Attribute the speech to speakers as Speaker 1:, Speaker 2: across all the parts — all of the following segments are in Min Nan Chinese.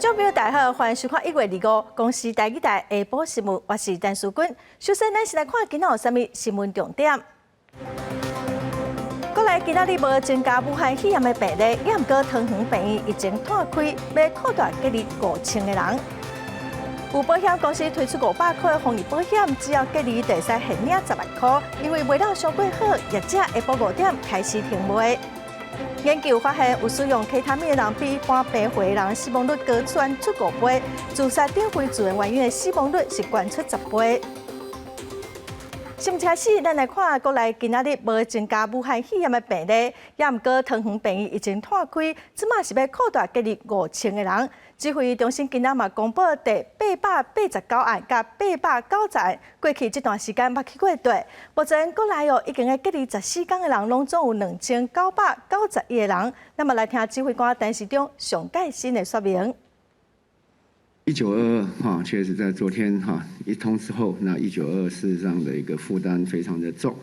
Speaker 1: 眾朋友大家好，歡迎收看1月25公視台語台下晡新聞，我是陳淑君。首先，咱先來看今仔有啥物新聞重點。國內今仔日無增加武漢肺炎的病例，也毋過桃園病院疫情湠開，欲擴大隔離5000個人。有保險公司推出500塊的防疫保險，只要隔離就會使現領10萬塊，因為賣了傷過好，業者下晡5點開始停賣。研究發現，有使用 K 他命的人比一般病歲的人死亡率高出5倍，自殺等非自然原因的死亡率是懸出10倍。新聞開始，咱來看國內今仔日無增加武漢肺炎的病例，也毋過桃園病院疫情湠開，這馬是欲擴大隔離5000個人。指揮中心今仔嘛公布第889案佮890案，過去這段時間捌去過佗。目前國內哦已經隔離14天的人，攏總有2991個人。咱嘛來聽指揮官陳時中上蓋新的說明。
Speaker 2: 1922哈，確實在昨天哈一通知後，那一九二二事實上的一個負擔非常的重。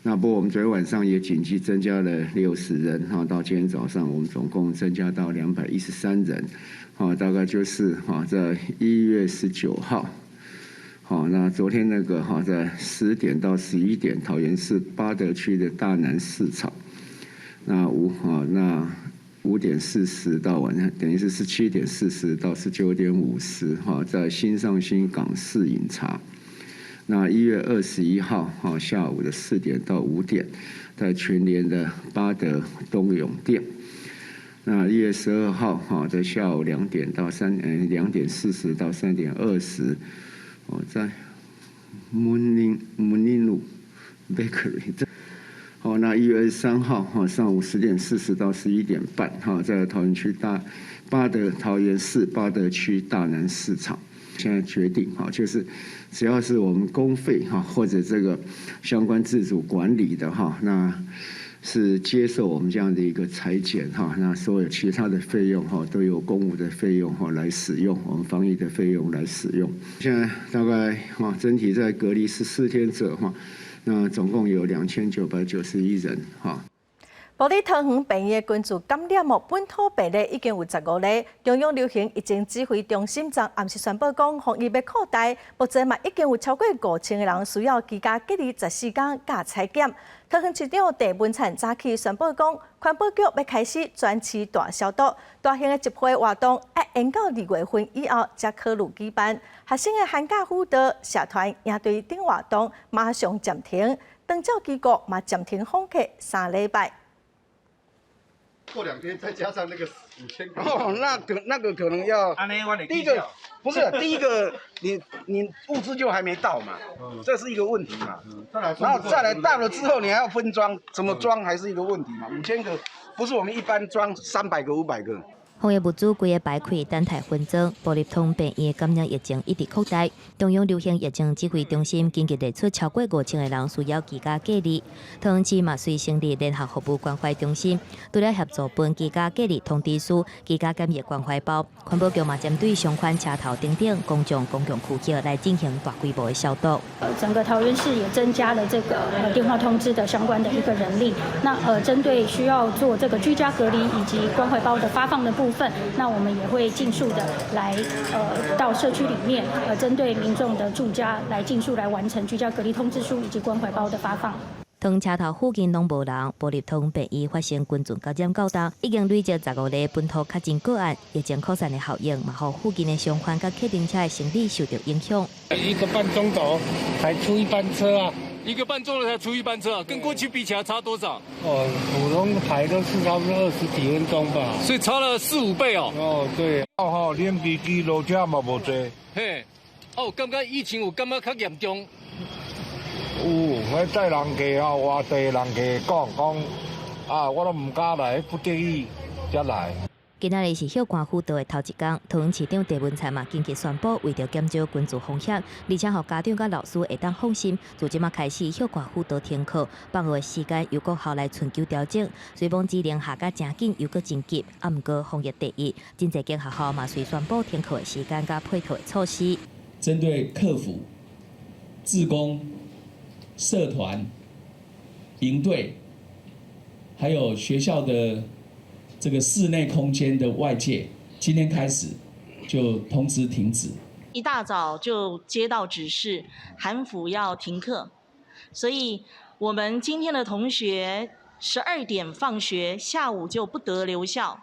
Speaker 2: 那不過我們昨天晚上也緊急增加了60人哈，到今天早上我們總共增加到213人，哈，大概就是哈在1月19號，好，那昨天那個哈在10點到11點，桃園市八德區的大南市場，那5點40到晚上，等於是17點40到19點50，哈，在新上新港式飲茶。那1月21號，哈，下午的4點到5點，在全聯的八德東湧店。那1月12號，哈，在下午兩點到三，2點40到3點20，哦，在 Moon Bakery。好，那1月23號，哈，上午10點40到11點半，哈，在桃園區大八德桃園市八德區大南市場。現在決定，哈，就是只要是我們公費，哈，或者這個相關自主管理的，哈，那是接受我們這樣的一個採檢，哈，那所有其他的費用，哈，都由公務的費用，哈，來使用，我們防疫的費用來使用。現在大概，哈，整體在隔離14天者，哈，那總共有2991人，哈。
Speaker 1: 埔里桃園病院的群聚感染哦，本土病例已經有15例。中央流行疫情指揮中心昨暗時宣布講，防疫欲擴大，目前嘛已經有超過5000個人需要居家隔離14天佮採檢。桃園市長鄭文燦早起宣布講，環保局欲開始全市大消毒，大型的集會活動愛延到2月份以後才考慮舉辦。學生的寒假輔導、社團、營隊等活動馬上暫停，長照機構嘛暫停訪客3禮拜。
Speaker 3: 過2天再加上那個5000個。
Speaker 4: 哦，那個可能要。第一個不是第一個，你物資就還沒到嘛，這是一個問題嘛。然後再來到了之後，你還要分裝，怎麼裝還是一個問題嘛。5000個不是我們一般裝300個500個。
Speaker 5: 防疫物資規个排開，等待分裝。埔里桃園病院感染疫情一直擴大，中央流行疫情指揮中心緊急列出超過5000個人需要居家隔離。桃園市嘛隨成立聯合服務關懷中心，除了協助分居家隔離通知書、居家檢疫關懷包，環保局嘛針對商圈車頭等等公眾公共區域來進行大規模的消毒。
Speaker 6: 整個桃園市也增加了這個電話通知的相關的一個人力。那針對需要做這個居家隔離以及關懷包的發放的部分，那我們也會盡速的來到社區裡面，針對民眾的住家來盡速來完成居家隔離通知書以及關懷包的發放。
Speaker 5: 當車頭附近攏無人，埔里桃園病院發生群聚感染到今，已經累積15例本土確診個案，疫情擴散的效應嘛，予附近的商販佮客運車的生意受著影響。
Speaker 7: 一個半鐘頭才出一班車啊！
Speaker 8: 一個半鐘頭才出一班車啊，跟過去比起來差多少？
Speaker 7: 哦，普通排都是差不多20幾分鐘吧。
Speaker 8: 所以差了四五倍哦。
Speaker 7: 哦，對。哦吼，連飛機落車嘛無濟。
Speaker 8: 嘿，哦，感覺疫情有感覺較嚴重？
Speaker 7: 有，我載人客啊，外地人客講講，啊，我都毋敢來，不得已才來。
Speaker 5: 今仔日是歇寒輔導的頭一工，桃園市長鄭文燦嘛緊急宣布，為著減少群聚風險，而且予家長佮老師會當放心，自這馬開始歇寒輔導停課，放學的時間由各校來尋求調整。雖罔指令下甲誠緊又閣真急，啊，毋過防疫第一，真濟間學校嘛隨宣布停課的時間佮配套的措施。
Speaker 9: 針對客服、志工、社團、營隊，還有學校的這個室內空間的外界，今天開始就通知停止。
Speaker 10: 一大早就接到指示，韓輔要停課，所以我們今天的同學12點放學，下午就不得留校。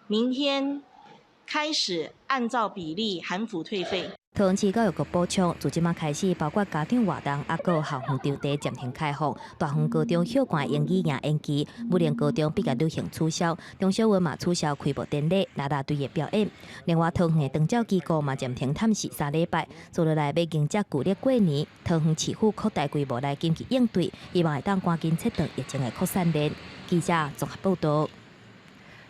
Speaker 10: 明天開始按照比例韓輔退費。
Speaker 5: 桃園市教育局補充，自這馬開始，包括家長活動，抑閣校園場地暫停開放，大園高中休館英語營延期，武陵高中畢業旅行取消，中小學嘛取消開幕典禮、啦啦隊的表演。另外，桃園的長照機構嘛暫停探視3禮拜，接落來欲迎接舊曆過年，桃園市府擴大規模來緊急應對，希望會當趕緊切斷疫情的擴散鏈。記者綜合報道。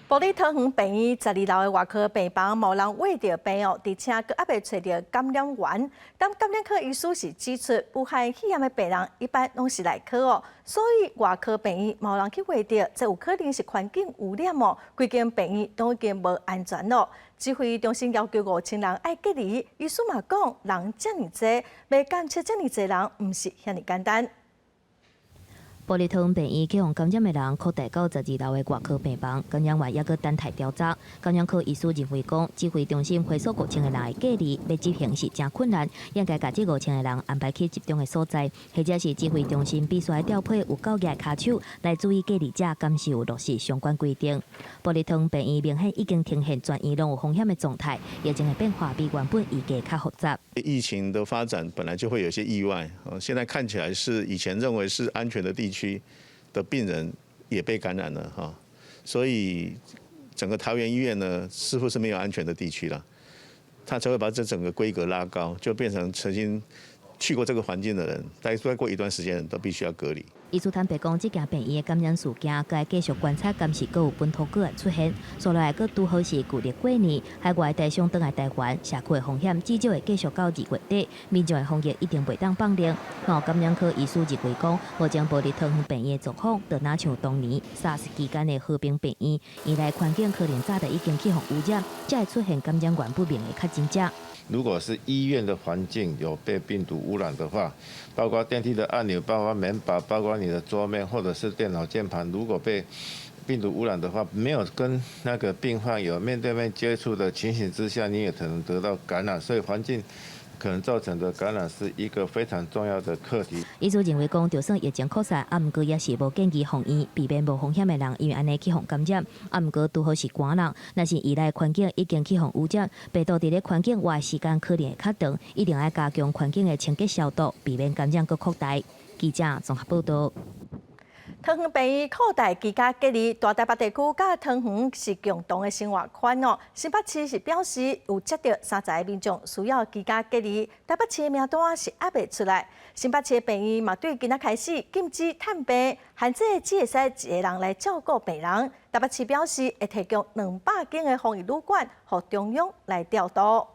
Speaker 1: 埔里桃園病院12樓的外科病房，無人穢著病哦，而且閣猶未揣著感染源。但感染科醫師是指出，武漢肺炎的病人一般攏是內科哦，所以外科病院無人去穢著，這有可能是環境污染哦，規間病院都已經無安全咯。指揮中心要求5000人愛隔離，醫師嘛講，人遮爾濟，欲監測遮爾濟人，毋是遐爾簡單。
Speaker 5: 埔里桃園病院予人感染的人擴大到12樓的外科病房，感染源猶閣等待調查。感染科醫師認為講，指揮中心回溯5000個人的隔離，欲執行是誠困難，應該共這5000個人安排去集中的所在，或者是指揮中心必須愛調配有夠額跤手來注意隔離者敢是有落實相關規定。埔里桃園病院明顯已經呈現全院攏有風險的狀態，疫情的變化比原本預計較複雜。
Speaker 11: 疫情的發展本來就會有些意外，現在看起來是以前認為是安全的地區的病人也被感染了哈，所以整個桃園醫院呢，似乎是沒有安全的地區了，他才會把這整個規格拉高，就變成曾經去過這個環境的人，待過一段時間都必須要隔離。
Speaker 5: 醫師坦白講，這間病院的感染事件，閣愛繼續觀察，敢是閣有本土個案出現。煞落來閣拄好是舊曆過年，海外台商轉來台灣，社區的風險至少會繼續到2月底。民眾的防疫一定袂當放任。感染科醫師認為講，目前埔里桃園病院的狀況，就若像當年 SARS 期間的和平病院，院內環境可能早就已經去予污染，才會出現感染源不明的確診者。
Speaker 12: 如果是醫院的環境有被病毒污染的話，包括電梯的按鈕、包括門把、包括你的桌面或者是電腦鍵盤，如果被病毒污染的話，沒有跟那個病患有面對面接觸的情形之下，你也可能得到感染，所以環境可能造成的感染是一個非常重要的課題。
Speaker 5: 醫師認為講，就算疫情擴散，啊，毋過也是無建議予院避免無風險的人，因為按呢去予感染。啊，毋過拄好是寒人，若是院內環境已經去予污染，病毒佇咧環境外時間可能會較長，一定愛加強環境的清潔消毒，避免感染閣擴大。記者綜合報道。
Speaker 1: 桃園病院擴大居家隔離，大台北地區佮桃園是共同的生活圈哦。新北市是表示有接著30個民眾需要居家隔離，台北市的名單是猶未出來。新北市的病院嘛對今仔開始禁止探病，限制只會使一個人來照顧病人。台北市表示會提供200間的防疫旅館，予中央來調度。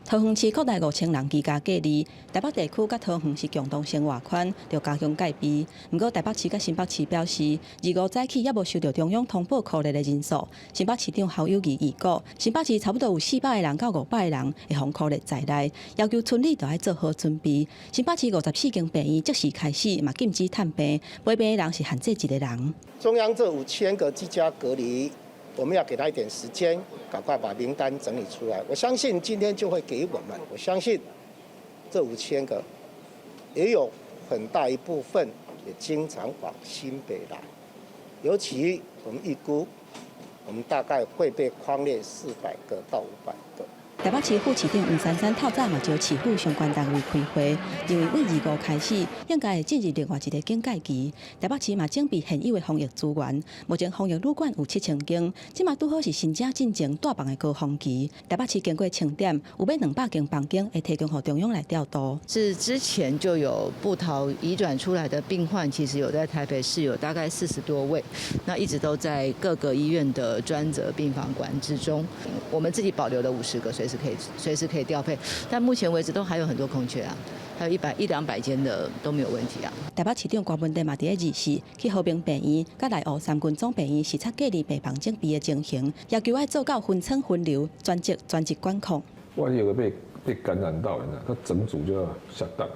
Speaker 13: 桃園市擴大5000人居家隔離，台北地區佮桃園是共同生活圈，著加強戒備。毋過台北市佮新北市表示，25早起猶無收到中央通報箍熱的人數。新北市長侯友宜預估，新北市差不多有400個人到500個人會予箍熱在內，要求村里都愛做好準備。新北市54間病院即時開始嘛禁止探病，陪病的人是限制一個人。
Speaker 14: 中央這5000個居家隔離，我們要給他一點時間，趕快把名單整理出來。我相信今天就會給我們。我相信這5000個也有很大一部分也經常往新北來，尤其我們預估，我們大概會被匡列400個到500個。
Speaker 13: 台北市副市長黃珊珊透早嘛召市府相關單位開會，認為對25開始應該會進入另外一個警戒期。台北市嘛準備現有的防疫資源，目前防疫旅館有7000間，這馬拄好是申請進前帶房的高峰期。台北市經過清點，有欲200間房間會提供予中央來調度。
Speaker 15: 是之前就有部桃移轉出來的病患，其實有在台北市有大概40多位，那一直都在各個醫院的專責病房管制中。我們自己保留了50個，隨時可以調配，但目前為止都還有很多空缺啊，還有一百一兩百間的都沒有問題啊。
Speaker 13: 台北市長柯文哲嘛佇咧24去和平病院、佮內湖三軍總病院視察隔離病房準備的情形，要求愛做到分層分流、專責專職管控。
Speaker 16: 萬一有個被感染到，他整組就要下檔。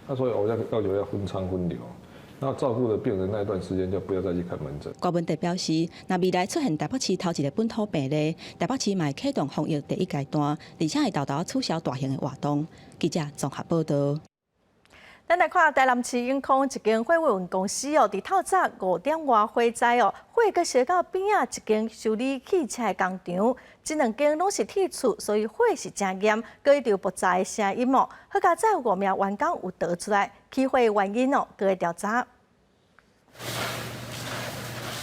Speaker 16: 那所以我要要求要分艙分流，那照顧的病人那一段時間就不要再去看門診。
Speaker 13: 郭文哲表示，若未來出現台北市頭一个本土病例，台北市嘛會啟動防疫第一階段，而且會沓沓取消大型的活動。記者綜合報道。
Speaker 1: 咱來看台南市永康一間貨運公司哦，佇透早5點外火災哦，火閣燒到邊仔一間修理汽車的工廠，這兩間攏是鐵厝，所以火勢誠嚴，閣一直有爆炸的聲音哦。好佳哉有五名員工有逃出來，起火的原因哦，閣會調查。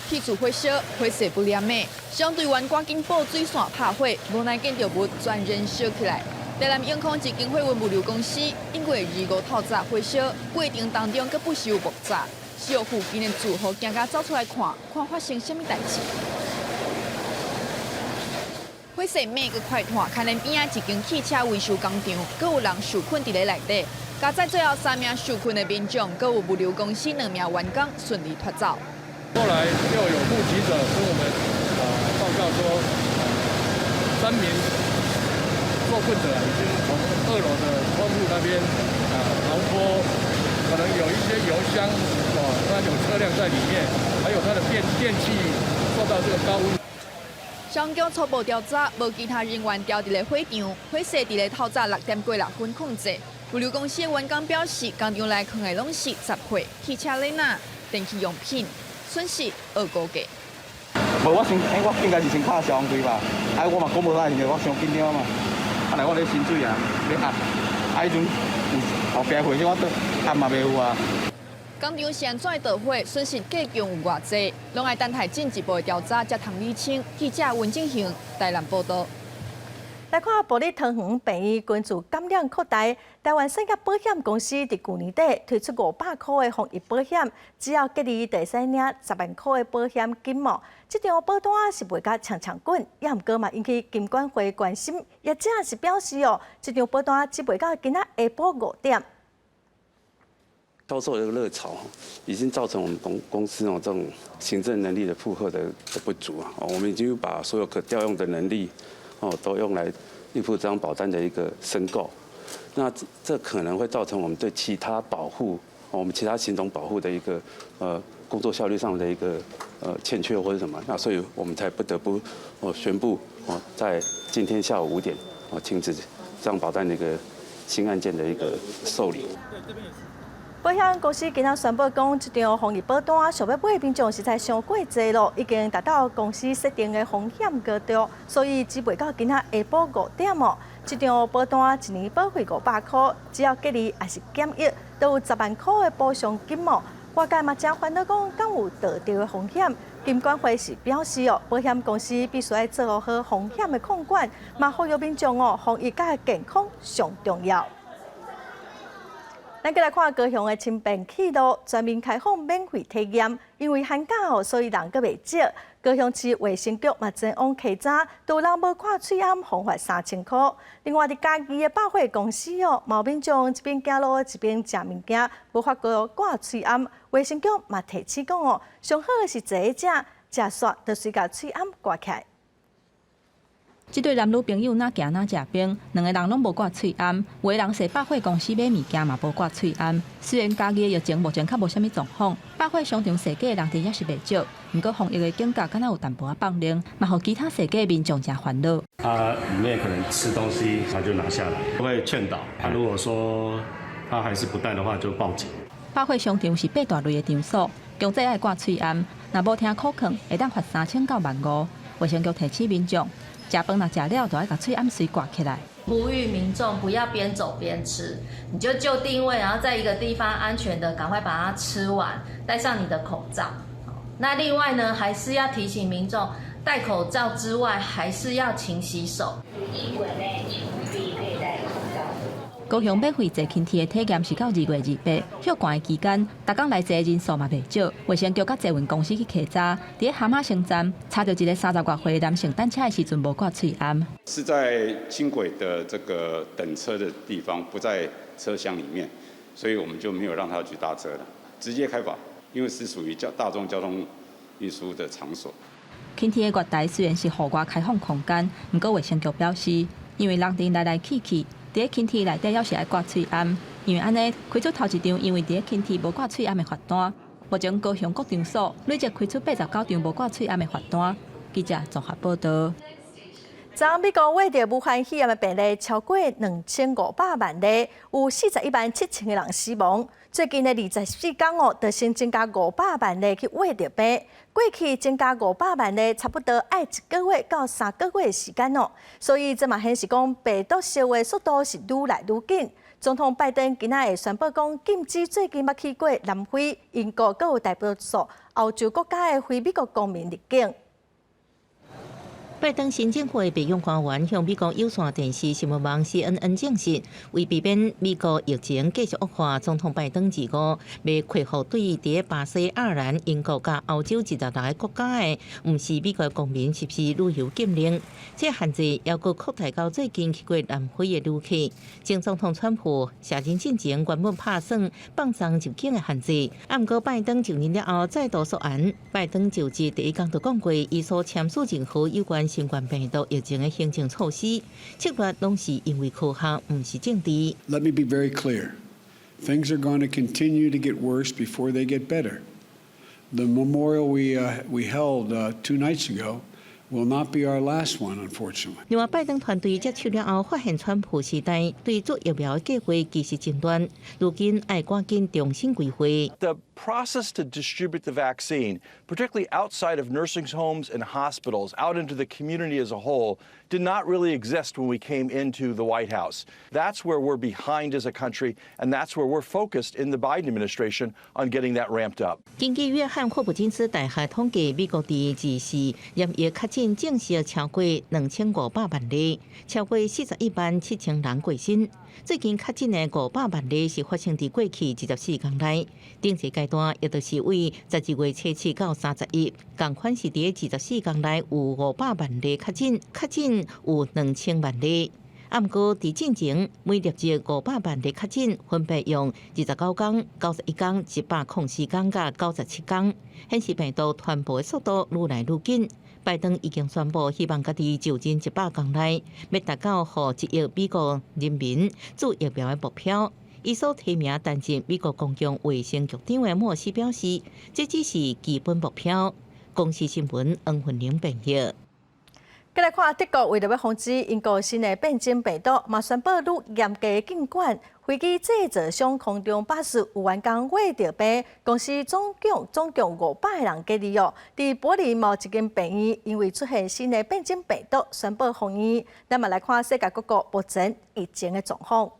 Speaker 17: 鐵厝火燒，火勢不連的，消防隊員趕緊布水線拍火，無奈建築物全然燒起來。台南永康一間貨運物流公司，因為25透早火燒，過程當中閣不時有爆炸，燒附近的住戶驚甲走出來看，看發生啥物代誌。火勢猛閣快湠，牽連邊仔一間汽車維修工廠，閣有人受困佇咧內底。佳哉最後三名受困的民眾，閣有物流公司兩名員工順利脫走。
Speaker 16: 後來又有目擊者跟我們報告說，三名受困者已經從2樓的窗戶那邊逃脫，可能有一些油箱啊，那有車輛在裡面，還有它的電器受到這個高溫。
Speaker 17: 消防局初步調查，無其他人員牢佇咧火場，火勢佇咧透早6點過6分控制。物流公司的員工表示，工廠內囥的攏是雜貨、汽車輪仔、電器用品，損失二估計。
Speaker 18: 無，我先，我應該是先敲消防隊吧。啊，我嘛講無啥，因為我傷緊張嘛。啊，來我咧薪水啊，咧壓，啊，彼陣有後壁火車我都壓嘛袂有啊。
Speaker 17: 工廠是按怎導火，損失計共有偌濟，攏愛等待進一步的調查才通理清。記者溫正雄台南報道。
Speaker 1: 來看部立桃園病院根據感染擴大，台灣產業保險公司佇舊年底推出500箍的防疫保險，只要隔離就會使領10萬箍的保險金哦。這張保單是賣甲搶搶滾，也毋過嘛引起金管會關心，業者是表示哦，這張保單只賣到今仔下晡5點。
Speaker 19: 銷售的熱潮已經造成我們公司哦這種行政能力的負荷的不足啊，我們已經把所有可調用的能力哦都用來應付這張保單的一個申購，那這可能會造成我們對其他保護，我們其他險種保護的一個工作效率上的一個欠缺或者什麼，那所以我們才不得不宣布哦在今天下午5點哦停止這張保單的一個新案件的一個受理。
Speaker 1: 保險公司今仔宣布講，這張防疫保單想欲買的民眾實在傷過濟咯，已經達到公司設定的風險高度，所以只賣到今仔下晡5點哦。這張保單一年保費500箍，只要隔離抑是檢疫，都有10萬箍的補償金哦。外界嘛誠煩惱講，敢有倒著的風險？金管會是表示哦，保險公司必須愛做好風險的控管，嘛呼籲民眾哦，防疫佮健康上重要。咱閣來看高雄的輕便鐵路全面開放免費體驗，因為寒假哦，所以人閣袂少。高雄市衛生局嘛前往稽查，都有人無掛喙罨，予罰3000箍。另外，佇嘉義的百貨公司哦，嘛有民眾一邊行路一邊食物件，無發覺掛喙罨。衛生局嘛提醒講哦，上好的是坐咧食，食煞就隨共喙罨掛起來。
Speaker 13: 這對男女朋友若行若食冰，兩個人攏無掛喙罨。有的人踅百貨公司買物件嘛無掛喙罨。雖然嘉義的疫情目前較無啥物狀況，百貨商場踅街的人佇也是袂少。毋過防疫的警覺敢若有淡薄仔放冷，嘛予其他踅街的民眾誠煩惱。
Speaker 20: 他裡面可能吃東西，他就拿下來，會勸導。他如果說他還是不戴的話，就報警。
Speaker 13: 百貨商場是八大類的場所，強制愛掛喙罨，若無聽苦勸，會當罰3000到15000。衛生局提醒民眾，食飯若食了，就愛共喙罨隨掛起來。
Speaker 21: 呼籲民眾不要邊走邊吃，你就就定位，然後在一個地方安全的趕快把它吃完，戴上你的口罩。那另外呢，還是要提醒民眾，戴口罩之外，還是要勤洗手。
Speaker 22: 輕軌內請務必佩戴口罩。
Speaker 13: 高雄免費坐輕鐵的體驗是到2月28，歇寒的期間，逐工來坐的人數嘛袂少。衛生局佮捷運公司去稽查，佇咧蛤蟆星站查著一个30外歲男性等車的時陣無掛喙罨。
Speaker 23: 是在輕軌的這個等車的地方，不在車廂裡面，所以我們就沒有讓他去搭車了，直接開罰，因為是屬於大眾交通運輸的場所。
Speaker 13: 輕鐵的月台雖然是戶外開放空間，毋過衛生局表示，因為人佇來來去去。佇咧輕鐵內底猶是愛掛喙罨，因為按呢開出頭一張，因為佇咧輕鐵無掛喙罨的罰單。
Speaker 2: 目前高雄各場所累計開出89張無掛喙罨的罰單。記者綜合報道。
Speaker 1: 昨美國穢著武漢肺炎的病例超過2500萬例，有41萬7千個人死亡。最近的24天哦，就新增加500萬例去穢著病。過去增加五百萬例，差不多愛一個月到3個月的時間哦。所以這嘛顯示講病毒消的速度是愈來愈緊。總統拜登今仔會宣布講，禁止最近捌去過南非、英國、閣有大多數歐洲國家的非美國公民入境。
Speaker 3: 拜登新政府的白宮官員向美國有線電視新聞網 CNN 證實，為避免美國疫情繼續惡化，總統拜登二五欲恢復對佇巴西、愛爾蘭、英國佮歐洲26個國家的毋是美國公民實施旅遊禁令。這限制猶閣擴大到最近去過南非的旅客。前總統川普卸任進前原本拍算放鬆入境的限制，啊，毋過拜登就任了後再度縮嚴。拜登就職第一工就講過，伊所簽署任何有關新冠病毒疫情的行政措施，策略攏是因為科學，毋是政治。
Speaker 4: Let me be very clear. Things are going to continue to get worse before they get better. The memorial we held 2 nights ago will not be our last one, unfortunately.
Speaker 3: 另外，拜登團隊接手了後，發現川普時代對做疫苗的計劃其實中斷，如今愛趕緊重新規劃。
Speaker 24: The process to distribute the vaccine, particularly outside of nursing homes and hospitals, out into the community as a whole, did not really exist when we came into the White House. That's where we're behind as a country, and that's where we're focused in the Biden administration on getting that ramped up.
Speaker 3: 根據約翰霍普金斯大學統計，美國佇24染疫確診證實超過2500萬例，超過41萬7千人過身。最近確診的500萬例是發生佇過去24工內，頂一階段也就是為12月初7到31，仝款是佇24工內有500萬例確診，確診有2000萬例。啊，毋過佇進前每錄入500萬例確診，分別用29工、91工、104工佮97工，顯示病毒傳播的速度愈來愈緊。拜登已經宣布，希望家己就任100工內，欲達到予1億美國人民注疫苗的目標。伊所提名擔任美國公共衛生局長的莫斯表示，這只是基本目標。公視新聞黃雲玲編譯。
Speaker 1: 繼來看德國，為著欲防止英國新的變種病毒，嘛宣布愈嚴格禁管。飛機製造商空中巴士有員工穢著病，公司總共500個人隔離哦。佇柏林某一間病院，因為出現新的變種病毒，宣布封院。咱嘛來看世界各國目前疫情的狀況。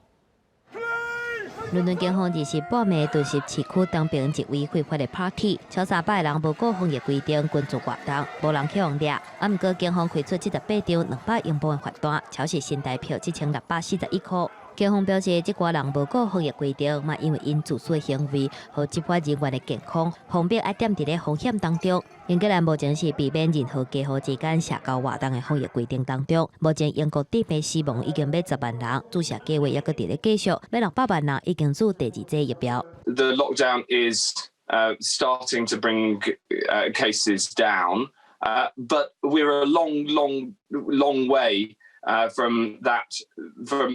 Speaker 5: 倫敦警方20半暝突襲市區東邊一位非法的 party，超300個人無顧防疫規定群聚活動，無人去予掠。啊，毋過警方開出78張200英鎊的罰單，超是新台票7641箍。警方表示，這寡人無顧防疫規定，嘛因為𪜶自私的行為予執法人員的健康，防疫愛踮佇咧風險當中。英格蘭目前是避免任何家戶之間社交活動的防疫規定當中。目前英國致病死亡已經欲10萬人，注射計劃猶閣佇咧繼續，欲600萬人已經注第二劑疫苗。
Speaker 25: The lockdown is starting to bring cases down, but we're a long, long, long way from that,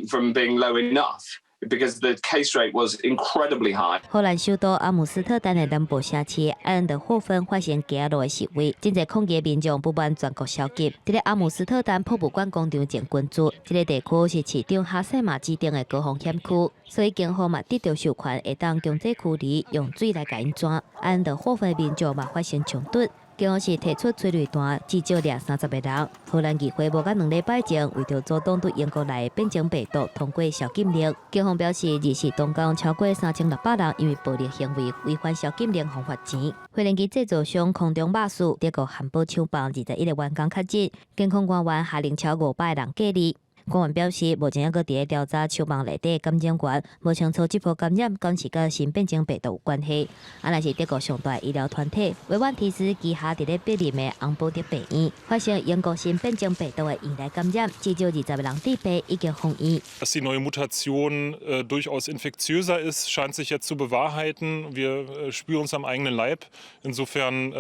Speaker 25: from being low enough, because the case rate was incredibly high.
Speaker 5: 荷蘭首都阿姆斯特丹的南部城市埃恩德霍芬發生街仔路的示威，真濟抗議民眾不滿全國宵禁。佇咧阿姆斯特丹博物館廣場前群聚，這个地區是市長哈塞馬指定的高風險區，所以警方嘛得到授權，會當強制驅離，用水來共𪜶抓。埃恩德霍芬民眾嘛發生衝突。警方是提出催淚彈，至少掠30個人。荷蘭議會無到2禮拜前，為著阻擋對英國來的變種病毒通過宵禁令。警方表示，24當工超過3600人因為暴力行為違反宵禁令，予罰錢。飛行機製造商空中巴士德國漢堡廠房21個員工確診，健康官員下令超500個人隔離。官員表示，目前猶閣佇咧調查廠房內底感染源，無清楚這波感染敢是佮新變種病毒有關係。啊，若是德國上大醫療團體維萬提斯旗下佇咧柏林的昂堡德病院，發現英國新變種病毒的院內感染，至少20個人致病，已經封院。
Speaker 26: Dass die neue Mutation durchaus infektiöser ist, scheint sich jetzt zu bewahrheiten. Wir spüren es am eigenen Leib. Insofern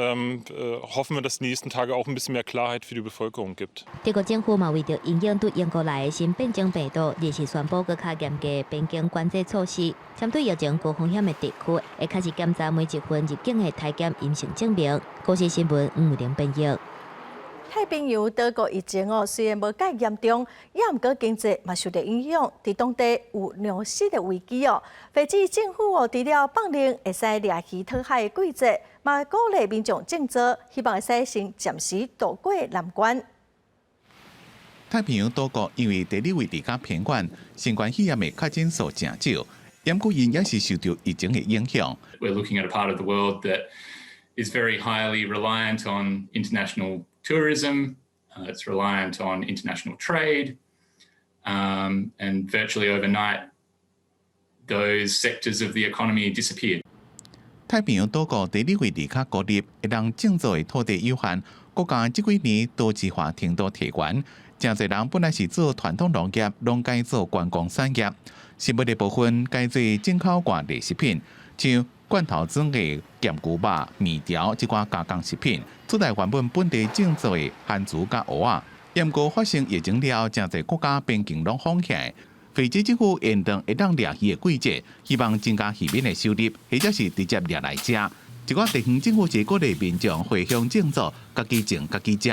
Speaker 26: hoffen wir, dass die nächsten Tage auch ein bisschen mehr Klarheit für die Bevölkerung gibt.
Speaker 5: 德國政府嘛為著因應對英國來來的新變種病毒，日是宣布閣較嚴格邊境管制措施，針對疫情高風險的地區，會開始檢查每一份入境的篩檢陰性證明。公視新聞吳玲編譯。
Speaker 1: 太平洋島國疫情哦，雖然無蓋嚴重，也毋過經濟嘛受著影響，佇當地有糧食的危機哦。斐濟政府哦，除了放任會使掠魚討海的季節，嘛鼓勵民眾種作，希望會使先暫時渡過難關。
Speaker 6: 太平洋島國因為地理位置較偏遠，新冠肺炎的確診數誠少，毋過𪜶也是受著疫情的影響。
Speaker 7: We're looking at a part of the world that is very highly reliant on international tourism. It's reliant on international trade. And virtually overnight, those sectors of the economy disappeared.
Speaker 6: 太平洋島國地理位置較孤立，會當種作的土地有限，國家這幾年多子化程度提懸，誠濟人本來是做傳統農業，攏改做觀光產業。食物的部分改做進口外來食品，像罐頭裝的鹹牛肉、麵條這寡加工食品，取代原本本地種作的番薯佮芋仔。毋過發生疫情了後，誠濟國家邊境攏封起來。斐濟政府延長會當掠魚的季節，希望增加漁民的收入，或者是直接掠來食。一寡地方政府則鼓勵民眾回鄉種作，家己種家己食。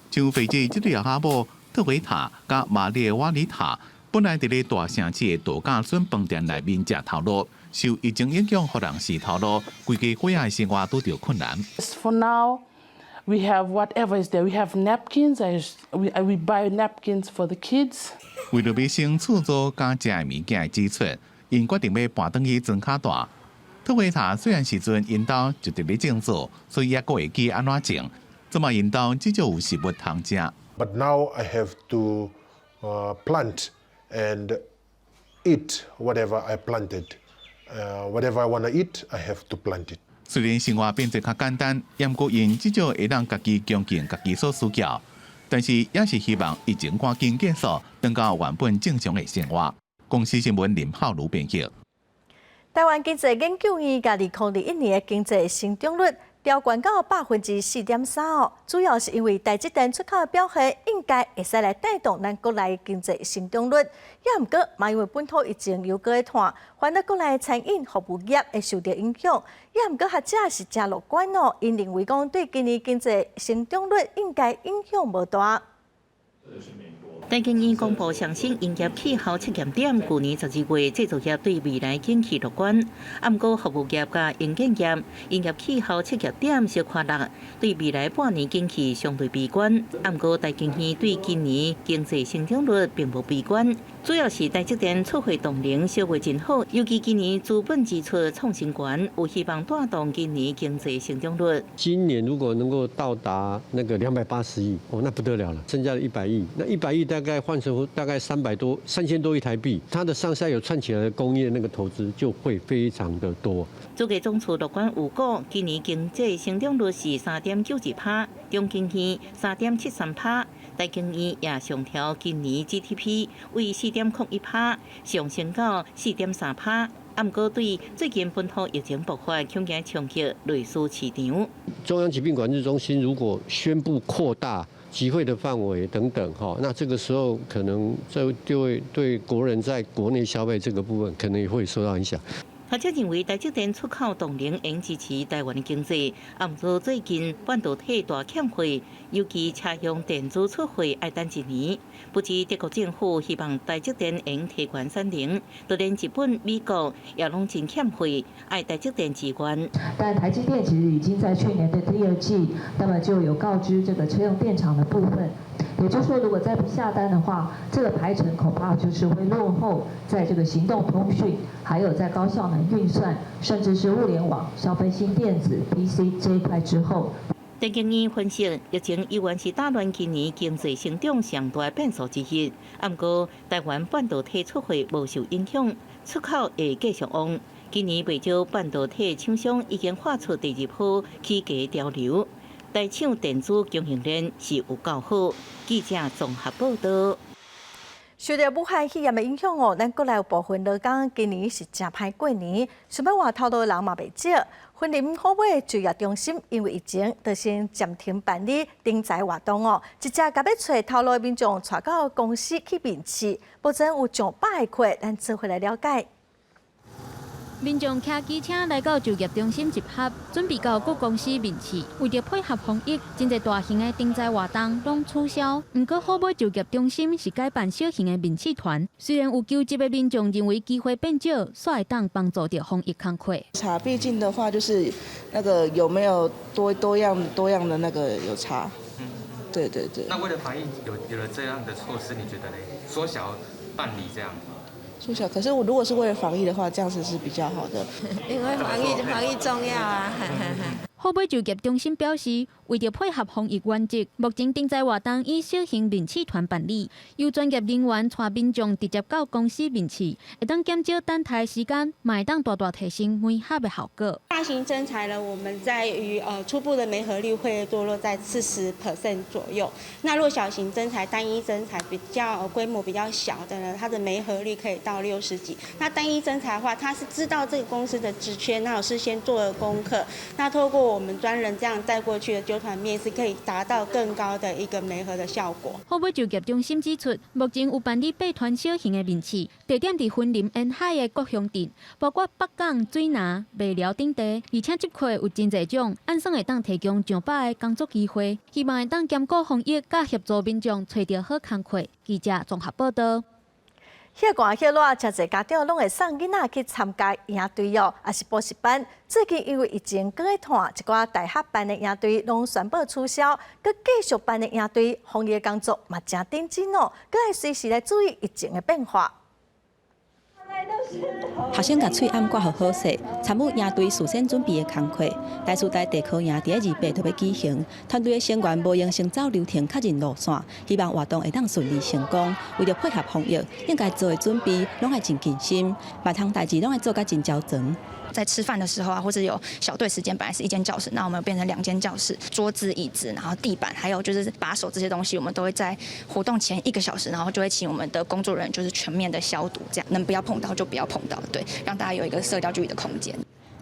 Speaker 6: 像斐濟這對阿某特維塔佮瑪麗瓦里塔，本來佇咧大城市的度假村飯店內面食頭路，受疫情影響，予人死頭路，規家伙仔的生活拄著困難。
Speaker 8: For now, we have whatever is there. We have napkins. We buy napkins for the kids.
Speaker 6: 為著欲省厝租佮食的物件的支出，𪜶決定欲搬轉去莊跤蹛。特維塔雖然時陣𪜶兜就佇咧種作，所以猶閣會記按怎種。這馬𪜶兜至少有食物通食。
Speaker 9: But now I have to plant and eat whatever I planted. Whatever I want to eat, I have to plant it.
Speaker 6: 雖然生活變得較簡單，毋過𪜶至少會當家己供應家己所需要，但是也是希望疫情趕緊結束，轉到原本正常的生活。公視新聞林浩如編譯。
Speaker 1: 台灣經濟研究院共2021年的經濟成長率調懸到4.3%哦，主要是因為台積電出口的表現應該會使來帶動咱國內經濟成長率，也毋過嘛因為本土疫情猶閣咧湠，反而國內餐飲服務業會受著影響，也毋過學者是誠樂觀哦，𪜶認為講對今年經濟成長率應該影響無大。
Speaker 3: 台經院公布上新營業氣候測驗點，舊年12月製造業對未來景氣樂觀，啊，毋過服務業佮營建業營業氣候測驗點小可落，對未來半年景氣相對悲觀。啊，毋過台經院對今年經濟成長率並無悲觀，主要是台積電出貨動能消化真好，尤其今年資本支出創新高，有希望帶動今年經濟成長率。
Speaker 10: 今年如果能夠到達那個280億，哦，那不得了了，增加了一百億，那一百億大概換成大概300多、3000多億台幣，它的上下游串起來的工業那個投資就會非常的多。
Speaker 3: 主計總處樂觀預估，今年經濟成長率是3.92%，中經院3.73%，台經院也上調今年 GDP 為4.01%，上升到4.3%。啊，毋過對最近本土疫情爆發，恐驚衝擊內需市場。
Speaker 10: 中央疾病管制中心如果宣布擴大集會的範圍等等，哈，那這個時候可能就會對國人在國內消費這個部分，可能也會受到影響。
Speaker 3: 學者認為，台積電出口動能應支持台灣的經濟。啊，毋過最近半導體大欠貨，尤其車用電子出貨愛等一年。不止德國政府希望台積電會提懸產能，就連日本、美國也攏真欠貨，愛台積電支援。
Speaker 11: 但台積電其實已經在去年的第二季，那麼就有告知這個車用電廠的部分。也就是說，如果再不下單的話，這個排程恐怕就是會落後在這個行動通訊，還有在高效能運算，甚至是物聯網、消費性電子、PC 這一塊之後。
Speaker 3: 台經院分析，疫情依然是打亂今年經濟成長上大變數之一。啊，毋過台灣半導體出貨無受影響，出口會繼續旺。今年袂少半導體廠商已經發出第二波起價潮流。台廠電子供應鏈是有夠好。記者綜合報導。
Speaker 1: 受著武漢肺炎的影響哦，咱國內有部分勞工今年是誠歹過年，想欲換頭路的人嘛袂少。雲林好尾就業中心因為疫情，就先暫停辦理徵才活動哦。直接共欲揣頭路的民眾𤆬到公司去面試，目前有上百个客，咱做伙來了解。
Speaker 12: 民眾騎機車來到就業中心集合，準備到各公司面試。為著配合防疫，真濟大型的徵才活動攏取消。毋過好尾就業中心是改辦小型的面試團。雖然有求職的民眾認為機會變少，煞會當幫助著防疫工課。
Speaker 14: 差，畢竟的話就是那個有沒有多多樣多樣的那個有差。對對對。
Speaker 15: 那為了防疫有了這樣的措施，你覺得呢？縮小辦理這樣。
Speaker 14: 縮小，可是我如果是為了防疫的話，這樣子是比較好的。
Speaker 16: 因為防疫重要啊。
Speaker 12: 好尾就業中心表示，為著配合防疫原則，目前徵才活動以小型面試團辦理，由專業人員帶民眾直接到公司面試，會當減少等待時間，嘛會當大大提升媒合的效果。
Speaker 17: 大型徵才呢，我們在於初步的媒合率會落落在40% 左右。那若小型徵才、單一徵才比較規模比較小的呢，它的媒合率可以到60幾。那單一徵才的話，他是知道這個公司的職缺，那有事先做了功課，那透過我們專人這樣帶過去的揪團面試，可以達到更高的一個媒合的效果。
Speaker 12: 好尾就業中心指出，目前有辦理八團小型的面試，地點佇雲林沿海的各鄉鎮，包括北港、水林、麥寮等地，而且職缺有真濟種，按算會當提供上百个工作機會，希望會當兼顧防疫，佮協助民眾揣著好工課。記者綜合報道。
Speaker 1: 歇寒歇熱，誠濟家長攏會送囡仔去參加營隊哦，抑是補習班。最近因為疫情閣咧湠，一寡大學辦的營隊攏宣布取消，閣繼續辦的營隊防疫工作嘛誠認真哦，閣愛隨時來注意疫情的變化。
Speaker 13: 學生共喙罨掛予好勢，參與營隊事先準備的工課。台師大地科營佇咧28就欲舉行，團隊的成員無閒先走流程確認路線，希望活動會當順利成功。為著配合防疫，應該做的準備攏愛真謹慎，每項代誌攏愛做甲真周全。
Speaker 18: 在吃飯的時候啊，或者有小隊時間，本來是一間教室，那我們變成兩間教室，桌子、椅子，然後地板，還有就是把手這些東西，我們都會在活動前一個小時，然後就會請我們的工作人員就是全面的消毒，這樣能不要碰到就不要碰到，對，讓大家有一個社交距離的空間。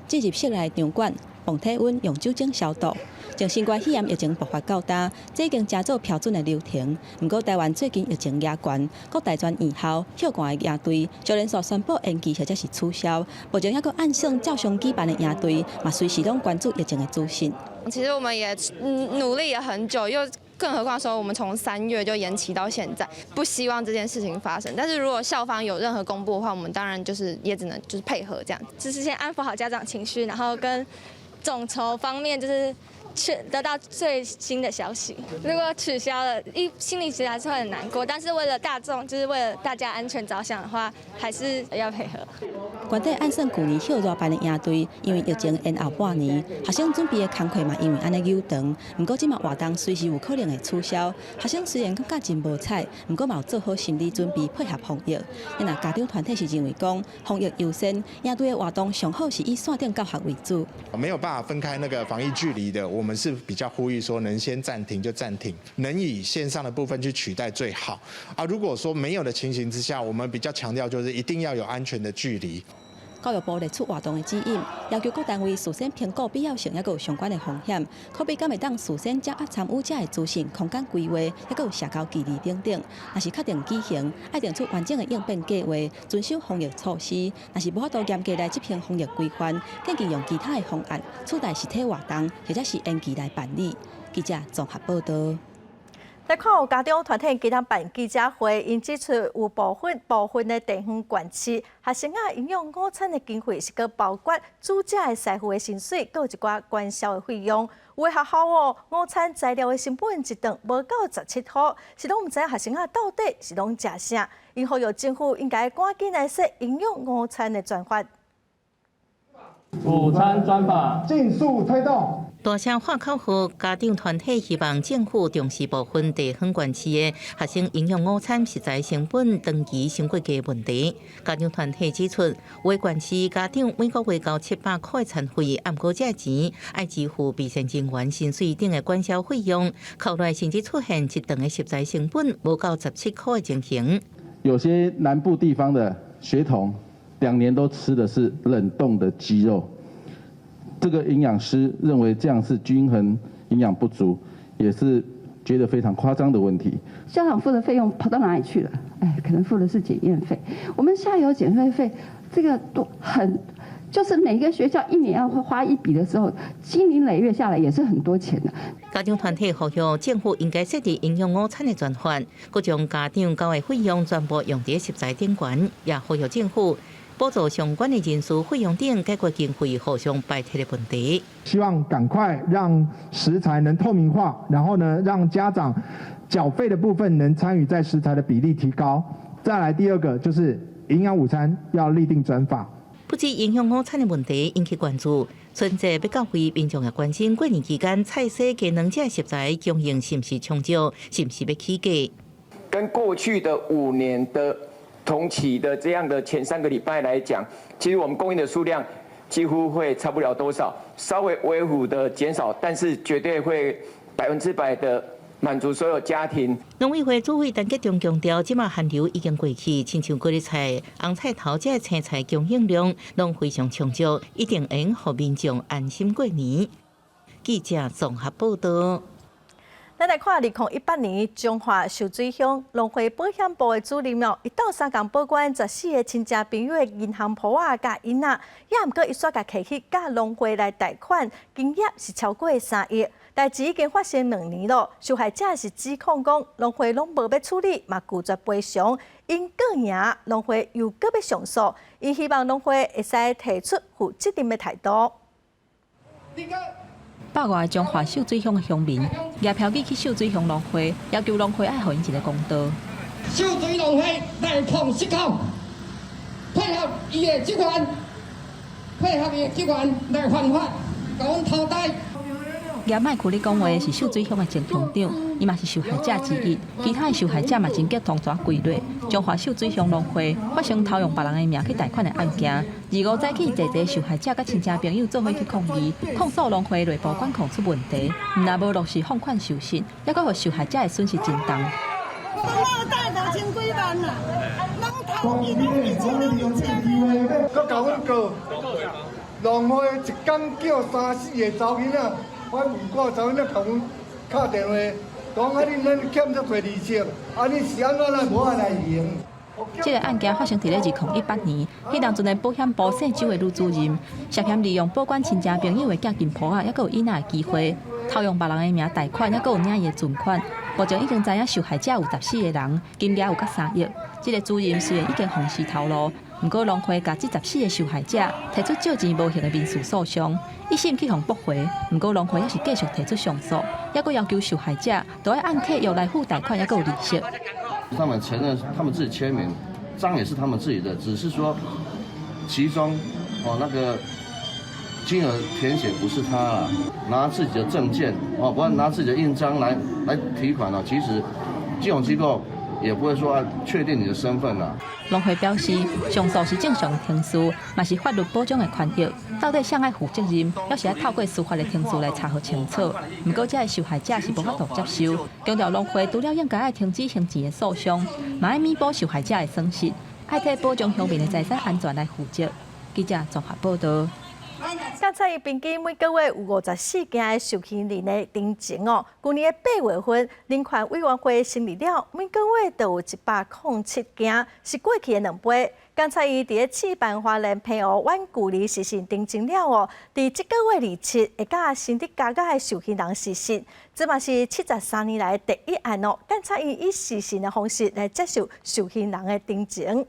Speaker 13: 進入室內場館，量體溫，用酒精消毒。從新冠肺炎疫情爆發到今，這已經成做標準的流程。毋過台灣最近疫情也懸，各大專院校歇寒的營隊，就連續宣布延期或者是取消。目前猶閣按算照常舉辦的營隊，嘛隨時攏關注疫情的資訊。
Speaker 27: 其實我們也努力了很久，又更何況說我們從3月就延期到現在，不希望這件事情發生。但是如果校方有任何公布的話，我們當然就是也只能就是配合這樣。
Speaker 28: 就是先安撫好家長情緒，然後跟總籌方面就是去得到最新的消息。如果取消了，一心裡其實還是會很難過。但是為了大眾，就是為了大家安全着想的話，還是要配合。
Speaker 13: 原底按算舊年歇熱辦的營隊，因為疫情延後半年，學生準備的工課嘛因為按呢扭長。毋過這馬活動隨時有可能會取消。學生雖然感覺真無彩，毋過嘛有做好心理準備，配合防疫。若家長團體是認為講，防疫優先，營隊的活動上好是以線頂教學為主。
Speaker 29: 沒有辦法分開那個防疫距離的，我們是比較呼籲說，能先暫停就暫停，能以線上的部分去取代最好。啊，如果說沒有的情形之下，我們比較強調就是一定要有安全的距離。
Speaker 13: 教育部列出活動的指引，要求各單位事先評估必要性，抑閣有相關的風險，可比敢會當事先掌握參與者的資訊、空間規劃，抑閣有社交距離等等。若是確定舉行，愛定出完整的應變計劃，遵守防疫措施。若是無法度嚴格來執行防疫規範，建議用其他的方案取代實體活動，或者是延期來辦理。記者綜合報道。
Speaker 1: 來看有家長團體今仔辦記者會，𪜶指出有部分的地方縣市學生仔營養午餐的經費是閣包括煮食的師傅的薪水，閣有一寡管銷的費用。有的學校哦，午餐材料的成本一頓無夠17箍，是攏毋知影學生仔到底是攏食啥。𪜶呼籲政府應該趕緊來設營養午餐的專法。
Speaker 30: 午餐專法盡速推動。
Speaker 3: 大聲喊口號，家長團體希望政府重視部分地方縣市的學生營養午餐食材成本長期傷過低問題。家長團體指出，有的縣市家長每個月交700箍的餐費，毋過這錢愛支付備膳人員薪水等的管銷費用，扣落來甚至出現一頓的食材成本無夠17箍的情形。
Speaker 2: 有些南部地方的學童2年都吃的是冷凍的雞肉，這個營養師認為這樣是均衡營養不足，也是覺得非常誇張的問題。
Speaker 4: 校長付的費用跑到哪裡去了？哎，可能付的是檢驗費。我們下游檢驗費，這個都很，就是每個學校一年要花一筆的時候，經年累月下來也是很多錢的。
Speaker 3: 家長團體呼籲政府應該設置營養午餐的專法，閣將家長交的費用全部用佇食材頂懸，也呼籲政府補助相關的人事費用等，解決經費互相排斥的問題。
Speaker 19: 希望趕快讓食材能透明化，然後呢，讓家長繳費的部分能參與在食材的比例提高。再來第二個就是營養午餐要立定專法。
Speaker 3: 不止營養午餐的問題引起關注，春節欲到位，民眾也關心過年期間菜蔬雞卵這食材供應是毋是充足，是毋是欲起價？
Speaker 20: 跟過去的5年的同期的這樣的前3個禮拜來講，其實我們供應的數量幾乎會差不了多少，稍微微幅的減少，但是絕對會100%的滿足所有家庭。
Speaker 3: 農委會主委陳吉仲強調，這馬寒流已經過去，親像高麗菜、紅菜頭這青菜供應量攏非常充足，一定會予民眾安心過年。記者綜合報道。
Speaker 1: 咱來看2018年彰化秀水鄉農會保險部的主任哦，伊鬥相共保管14個親戚朋友的銀行簿仔佮印仔，也毋過伊煞共提去佮農會來貸款，金額是超過3億。代誌已經發生2年咯，受害者是指控講農會攏無欲處理，嘛拒絕賠償，𪜶告贏農會又閣欲上訴，𪜶希望農會會使提出負責任的態度。
Speaker 21: 百外彰化秀水鄉的鄉民，舉標語去秀水鄉農會，要求農會愛予𪜶一個公道。
Speaker 22: 秀水農會內控失控，配合伊的職員，配合伊的職員來犯法，共阮偷貸。
Speaker 21: 舉麥克咧講話是秀水鄉的前鄉長，伊嘛是受害者之一。其他的受害者嘛真激動，怎規咧？彰化秀水鄉農會發生偷用別人的名去貸款的案件，二五早起，濟濟受害者佮親戚朋友做伙去抗議，控訴農會內部管控出問題，毋但無落實放款授信，猶閣予受害者的損失真重。
Speaker 23: 我貸5000幾萬啦，攏偷去，攏1000，攏1000的。
Speaker 24: 閣共阮告，農會一工叫三四個查某囡仔。阮有掛查某囡仔共阮敲電話，講啊，恁恁欠遮濟利息，啊，你是按怎來無愛來還？
Speaker 21: 這个案件發生佇咧2018年，彼當陣的保險部姓周的女主任，涉嫌利用保管親戚朋友的寄金簿仔，猶閣有印仔的機會，偷用別人的名貸款，猶閣有領伊的存款。目前已經知影受害者有14個人，金額有甲3億。這个主任雖然已經予示頭路，毋過農會共這14個受害者提出借錢無還的民事訴訟，一審去予駁回，毋過農會猶是繼續提出上訴，猶閣要求受害者都愛按契約來付貸款，猶閣有利息。
Speaker 25: 他們承認，他們自己簽名，章也是他們自己的，只是說其中哦那個金額填寫不是他啦，拿自己的證件哦，不然拿自己的印章來提款了，其實金融機構也不會說確定你的身份啦。
Speaker 21: 農會表示，上訴是正常的程序，嘛是法律保障的權益。到底誰愛負責任，猶是愛透過司法的程序來查予清楚。毋過，這个受害者是無法度接受，強調農會除了應該愛停止還錢的訴訟，嘛愛彌補受害者的損失，愛替保障鄉民的財產安全來負責。記者綜合報道。
Speaker 1: 檢察院平均每個月有54件的受刑人的陳情哦。舊年的8月份，人權委員會審理了，每個月都有107件，是過去的2倍。檢察院佇咧試辦花蓮澎湖遠距離視訊陳情了哦，佇這個月27會佮新竹監獄的受刑人視訊，這嘛是73年來第一案哦。檢察院以視訊的方式來接受受刑人的陳情。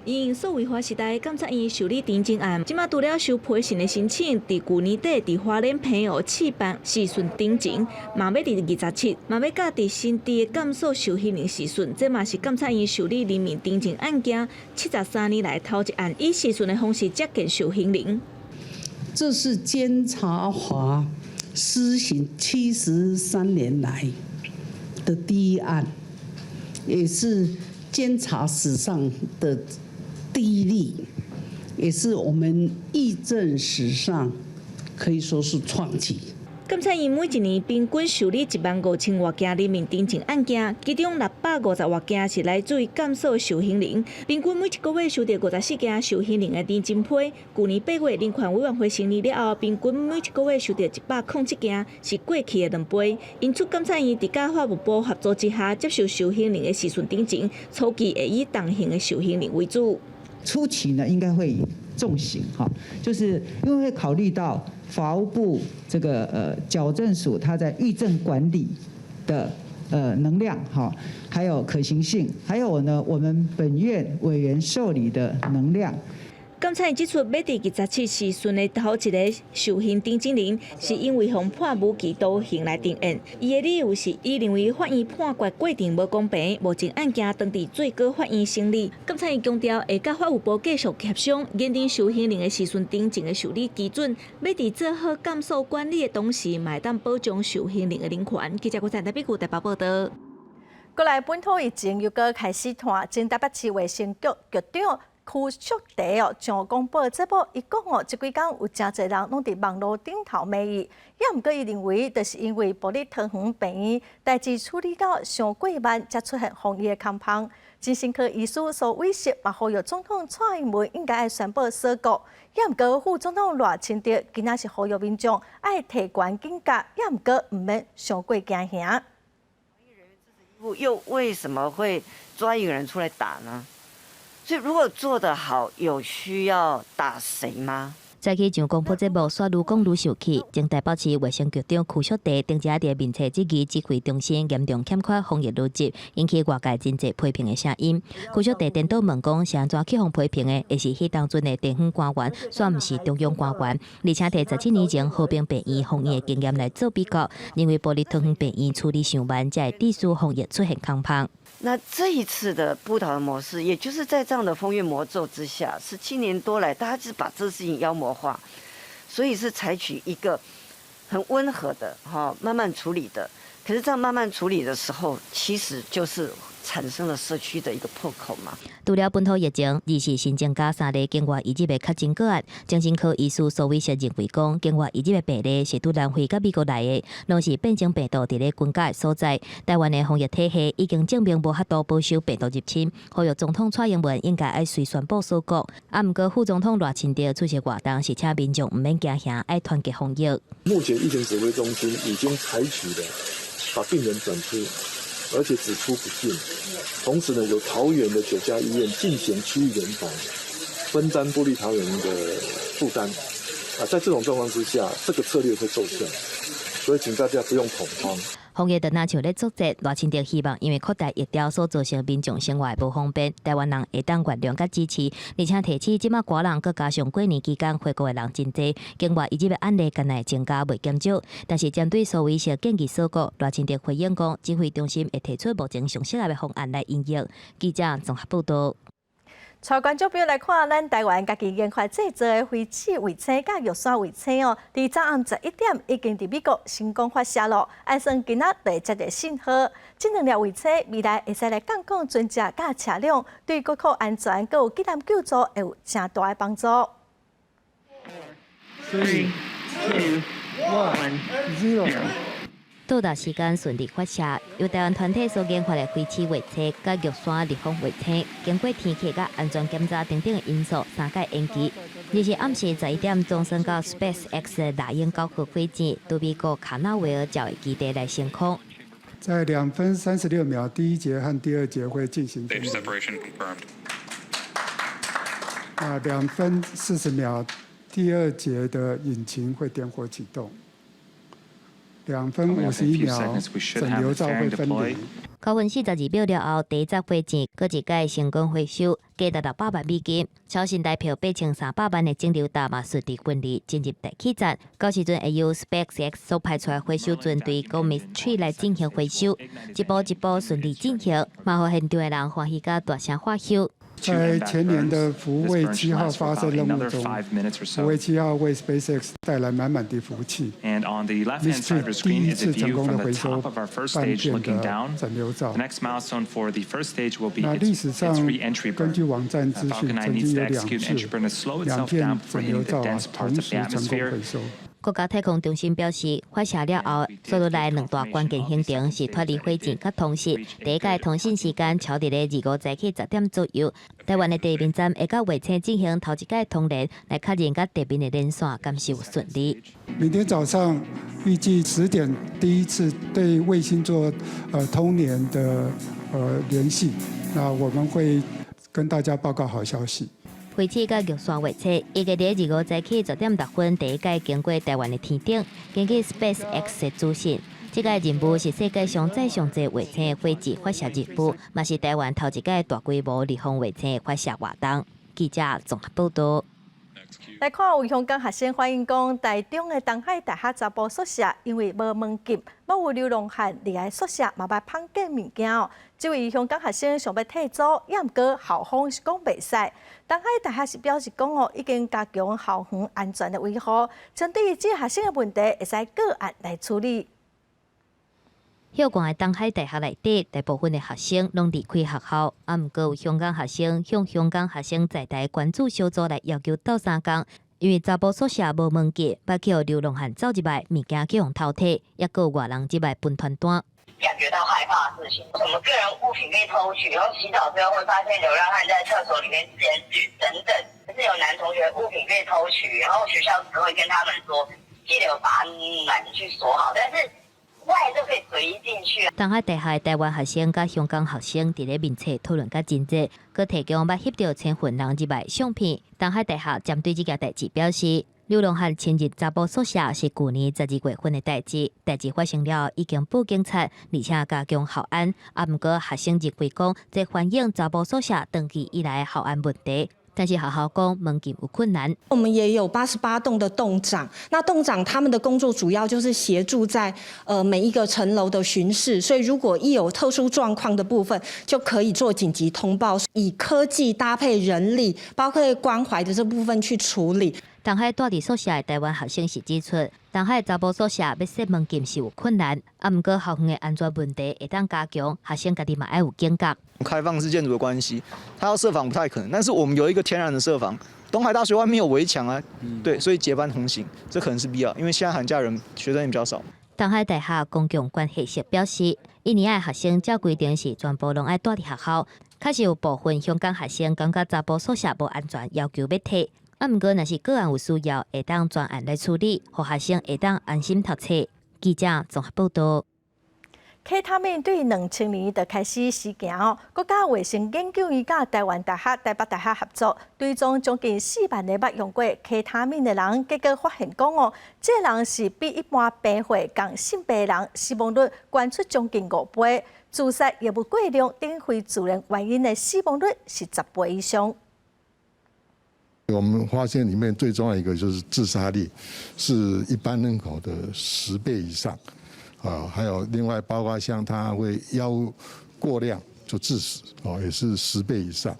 Speaker 26: 因數位化時代，檢察院受理陳情案，這馬除了收賠償的申請，佇舊年底佇花蓮澎湖試辦視訊陳情，嘛欲佇27，嘛欲佮佇新竹的監所受刑人視訊，這嘛是檢察院受理人民陳情案件73年來頭一案，以視訊的方式接見受刑人。
Speaker 31: 這是監察法施行73年來的第一案，也是監察史上的第一例，也是我們議政史上可以說是創舉。
Speaker 26: 檢察院每一年平均受理1萬5千外件人民偵情案件，其中650外件是來自於監所受刑人，平均每一個月收到54件受刑人的認證批。舊年8月人權委員會成立了後，平均每一個月收到107件，是過去的2倍。因此，檢察院佇佮法務部合作之下，接受受刑人的視訊聽證，初期會以重刑的受刑人為主。
Speaker 5: 初期呢，應該會以重刑哈，就是因為會考慮到法務部這個矯正署，它在獄政管理的能量哈，還有可行性，還有呢，我們本院委員受理的能量。
Speaker 26: 檢察院指出，欲佇27視訊的頭一个受刑聽證人，是因為予判無期徒刑來定讞。伊的理由是，伊認為法院判決過程無公平，目前案件當佇最高法院審理。檢察院強調，會佮法務部繼續協商，研訂受刑人的視訊聽證的受理基準，欲佇做好監所管理的同時，嘛會當保障受刑人的人權。記者郭在台北台北報道。
Speaker 1: 過來本土疫情又閣開始湠，前台北市衛生局局長邱淑媞哦，上廣播節目，伊講哦，這幾工有誠濟人攏佇網路頂頭罵伊，也毋過伊認為，就是因為部立桃園病院代誌處理到傷過慢，才出現防疫的空縫。精神科醫師蘇偉實嘛呼籲總統蔡英文應該愛宣布鎖國，也毋過副總統賴清德今仔是呼籲民眾愛提懸警覺，也毋過毋免傷過驚嚇。
Speaker 6: 又為什麼會抓一個人出來打呢？所以如果做得好，有需要打誰嗎？
Speaker 3: 早起上廣播節目，煞愈講愈受氣。前台北市衛生局長邱淑媞頂日佇面冊質疑指揮中心嚴重欠缺防疫邏輯，引起外界真濟批評的聲音。邱淑媞顛倒問講，是按怎去予批評的？會是彼當陣的地方官員，煞毋是中央官員，而且提17年前和平病院防疫的經驗來做比較，認為部立桃園病院處理傷慢，才會致使防疫出現空縫。
Speaker 6: 那這一次的部桃的模式，也就是在這樣的風月魔咒之下，17年多來，大家是把這個事情妖魔化，所以是採取一個很溫和的，哈，慢慢處理的。可是這樣慢慢處理的時候，其實就是產生了社區的一個破口嘛。
Speaker 3: 除了本土疫情，二是新增加三例境外移入的確診個案。精神科醫師蘇偉實認為講，境外移入的病例是對南非佮美國來的，攏是變種病毒佇咧分解的所在。台灣的防疫體系已經證明無法度保守病毒入侵，呼籲總統蔡英文應該愛隨宣布鎖國。啊，毋過副總統賴清德出席活動是請民眾毋免驚嚇，愛團結防疫。
Speaker 7: 目前疫情指揮中心已經採取了把病人轉出，而且只出不進。同時呢，由桃園的9家醫院進行區域聯防，分擔部立桃園的負擔。啊，在這種狀況之下，這個策略會奏效，所以請大家不用恐慌。
Speaker 3: 防疫就若像咧作戰，賴清德希望因為擴大疫調所造成民眾生活無方便，台灣人會當原諒佮支持，而且提醒這馬外人閣加上過年期間回國的人真濟，境外移入的案例敢若會增加袂減少。但是針對蘇偉實建議鎖國，賴清德回應講，指揮中心會提出目前上適合的方案來應用。記者綜合報道。
Speaker 1: 帶觀眾朋友來看，咱台灣家己研發製造的飛鼠衛星佮玉山衛星哦，佇昨暗11點已經佇美國成功發射咯。按算今仔就會接到信號，這兩粒衛星未來會使來監控船隻佮車輛，對國土安全閣有急難救助會有誠大的幫助。
Speaker 8: Three, two, one, zero.
Speaker 3: 到達時間順利發射，由台灣團體所研發的飛鼠衛星佮玉山立方衛星，經過天氣佮安全檢查等等的因素，三擺延期。二日暗時11點，鐘升到 SpaceX 的獵鷹9號火箭，對美國卡納維爾角的基地來升空。
Speaker 9: 在2分36秒，第一節和第二節會進行分離。啊，2分40秒，第二節的引擎會點火啟動。2分51秒，整流罩會分離。
Speaker 3: 9分42秒了後，第一隻火箭閣一擺成功回收，價值600萬美金，超新台票8300萬的整流罩嘛順利分離，進入大氣層。到時陣會由 SpaceX 所派出的回收船隊 Gomes 3來進行回收，一步一步順利進行，嘛予現場的人歡喜甲大聲喝彩。
Speaker 9: 在前年的福衛7號發射任務中，福衛7號為 SpaceX 帶來滿滿的福氣。Mystery 第一次成功的回收半片的整流罩。那歷史上根據網站資訊，曾經有兩次兩片整流罩同時成功回收。
Speaker 10: 國家太空中心表示，發射了後，紲落來兩大關鍵行程是脫離火箭佮通信。第一擺通信時間敲佇咧25早起10點左右。台灣的地面站會佮衛星進行頭一擺通聯，來確認佮地面的連線敢是有順利。
Speaker 9: 明天早上預計10點第一次對衛星做通聯的聯繫，那我們會跟大家報告好消息。
Speaker 10: 飛尺佮玉山衛星，預計佇25早起10點6分，第一擺經過台灣的天頂。根據 SpaceX 的資訊，這個任務是世界上載上濟衛星的火箭發射任務，嘛是台灣頭一擺大規模陸方衛星發射活動。記者綜合報道。
Speaker 1: 來看有香港學生反映講，台中的東海大學查埔宿舍因為無門禁，閣有流浪漢入來宿舍嘛捌洕過物件哦。這位香港學生想欲退租，也毋過校方是講袂使。東海大學是表示講哦，已經加強校園安全的維護，針對這學生的問題，會使個案來處理。
Speaker 10: 歇館的東海大學內底，大部分的學生攏離開學校，啊，毋過有香港學生向香港學生在台關注小組來要求鬥相共，因為查埔宿舍無門禁，捌去予流浪漢走入來，物件去予偷提，抑閣有外人入來分傳單。
Speaker 30: 感覺到害怕的事情，什麼個人物品被偷取，然後洗澡之後會發現流浪漢在廁所裡面自言自語等等，是有男同學物品被偷取，然後學校只會跟他們說，記得有把門去鎖好，但是外都可以隨意進去。
Speaker 10: 東海大學台灣學生佮香港學生佇咧面冊討論甲真熱，閣提供捌翕著千份人入來相片。東海大學針對這件代誌表示，流浪漢侵入查埔宿舍是舊年12月份的代誌，代誌發生了已經報警察，而且加強校安。啊，毋過學生認為講，這反映查埔宿舍長期以來校安問題。但是學校講門禁有困難。
Speaker 31: 我們也有88棟的棟長，那棟長他們的工作主要就是協助在每一個層樓的巡視，所以如果一有特殊狀況的部分，就可以做緊急通報，以科技搭配人力，包括關懷的這部分去處理。
Speaker 10: 東海住佇宿舍的台灣學生是指出，東海查埔宿舍欲設門禁是有困難，啊，毋過校園的安全問題會當加強，學生家己嘛愛有警覺。
Speaker 11: 開放式建築的關係，他要設防不太可能，但是我們有一個天然的設防，東海大學外面有圍牆啊，對，所以結伴同行，這可能是必要，因為現在寒假人學生也比較少。
Speaker 10: 東海大學公共關係室表示，一年的學生照規定是全部攏愛住佇學校，確實有部分香港學生感覺查埔宿舍無安全，要求欲退。啊，毋過若是個案有需要，會當專案來處理，予學生會當安心讀冊。記者綜合報道。
Speaker 1: K 他命對2000年就開始施行哦。國家衛生研究院佮台灣大學、台北大學合作，追蹤將近4萬個捌用過 K 他命的人，結果發現講哦，這個人是比一般病患仝性病人死亡率懸出將近5倍，自殺藥物過量等非自然原因的死亡率是10倍以上。
Speaker 12: 我們發現裡面最重要一個就是自殺率，是一般人口的10倍以上，啊，還有另外包括像他會藥物過量就致死，哦，也是十倍以上。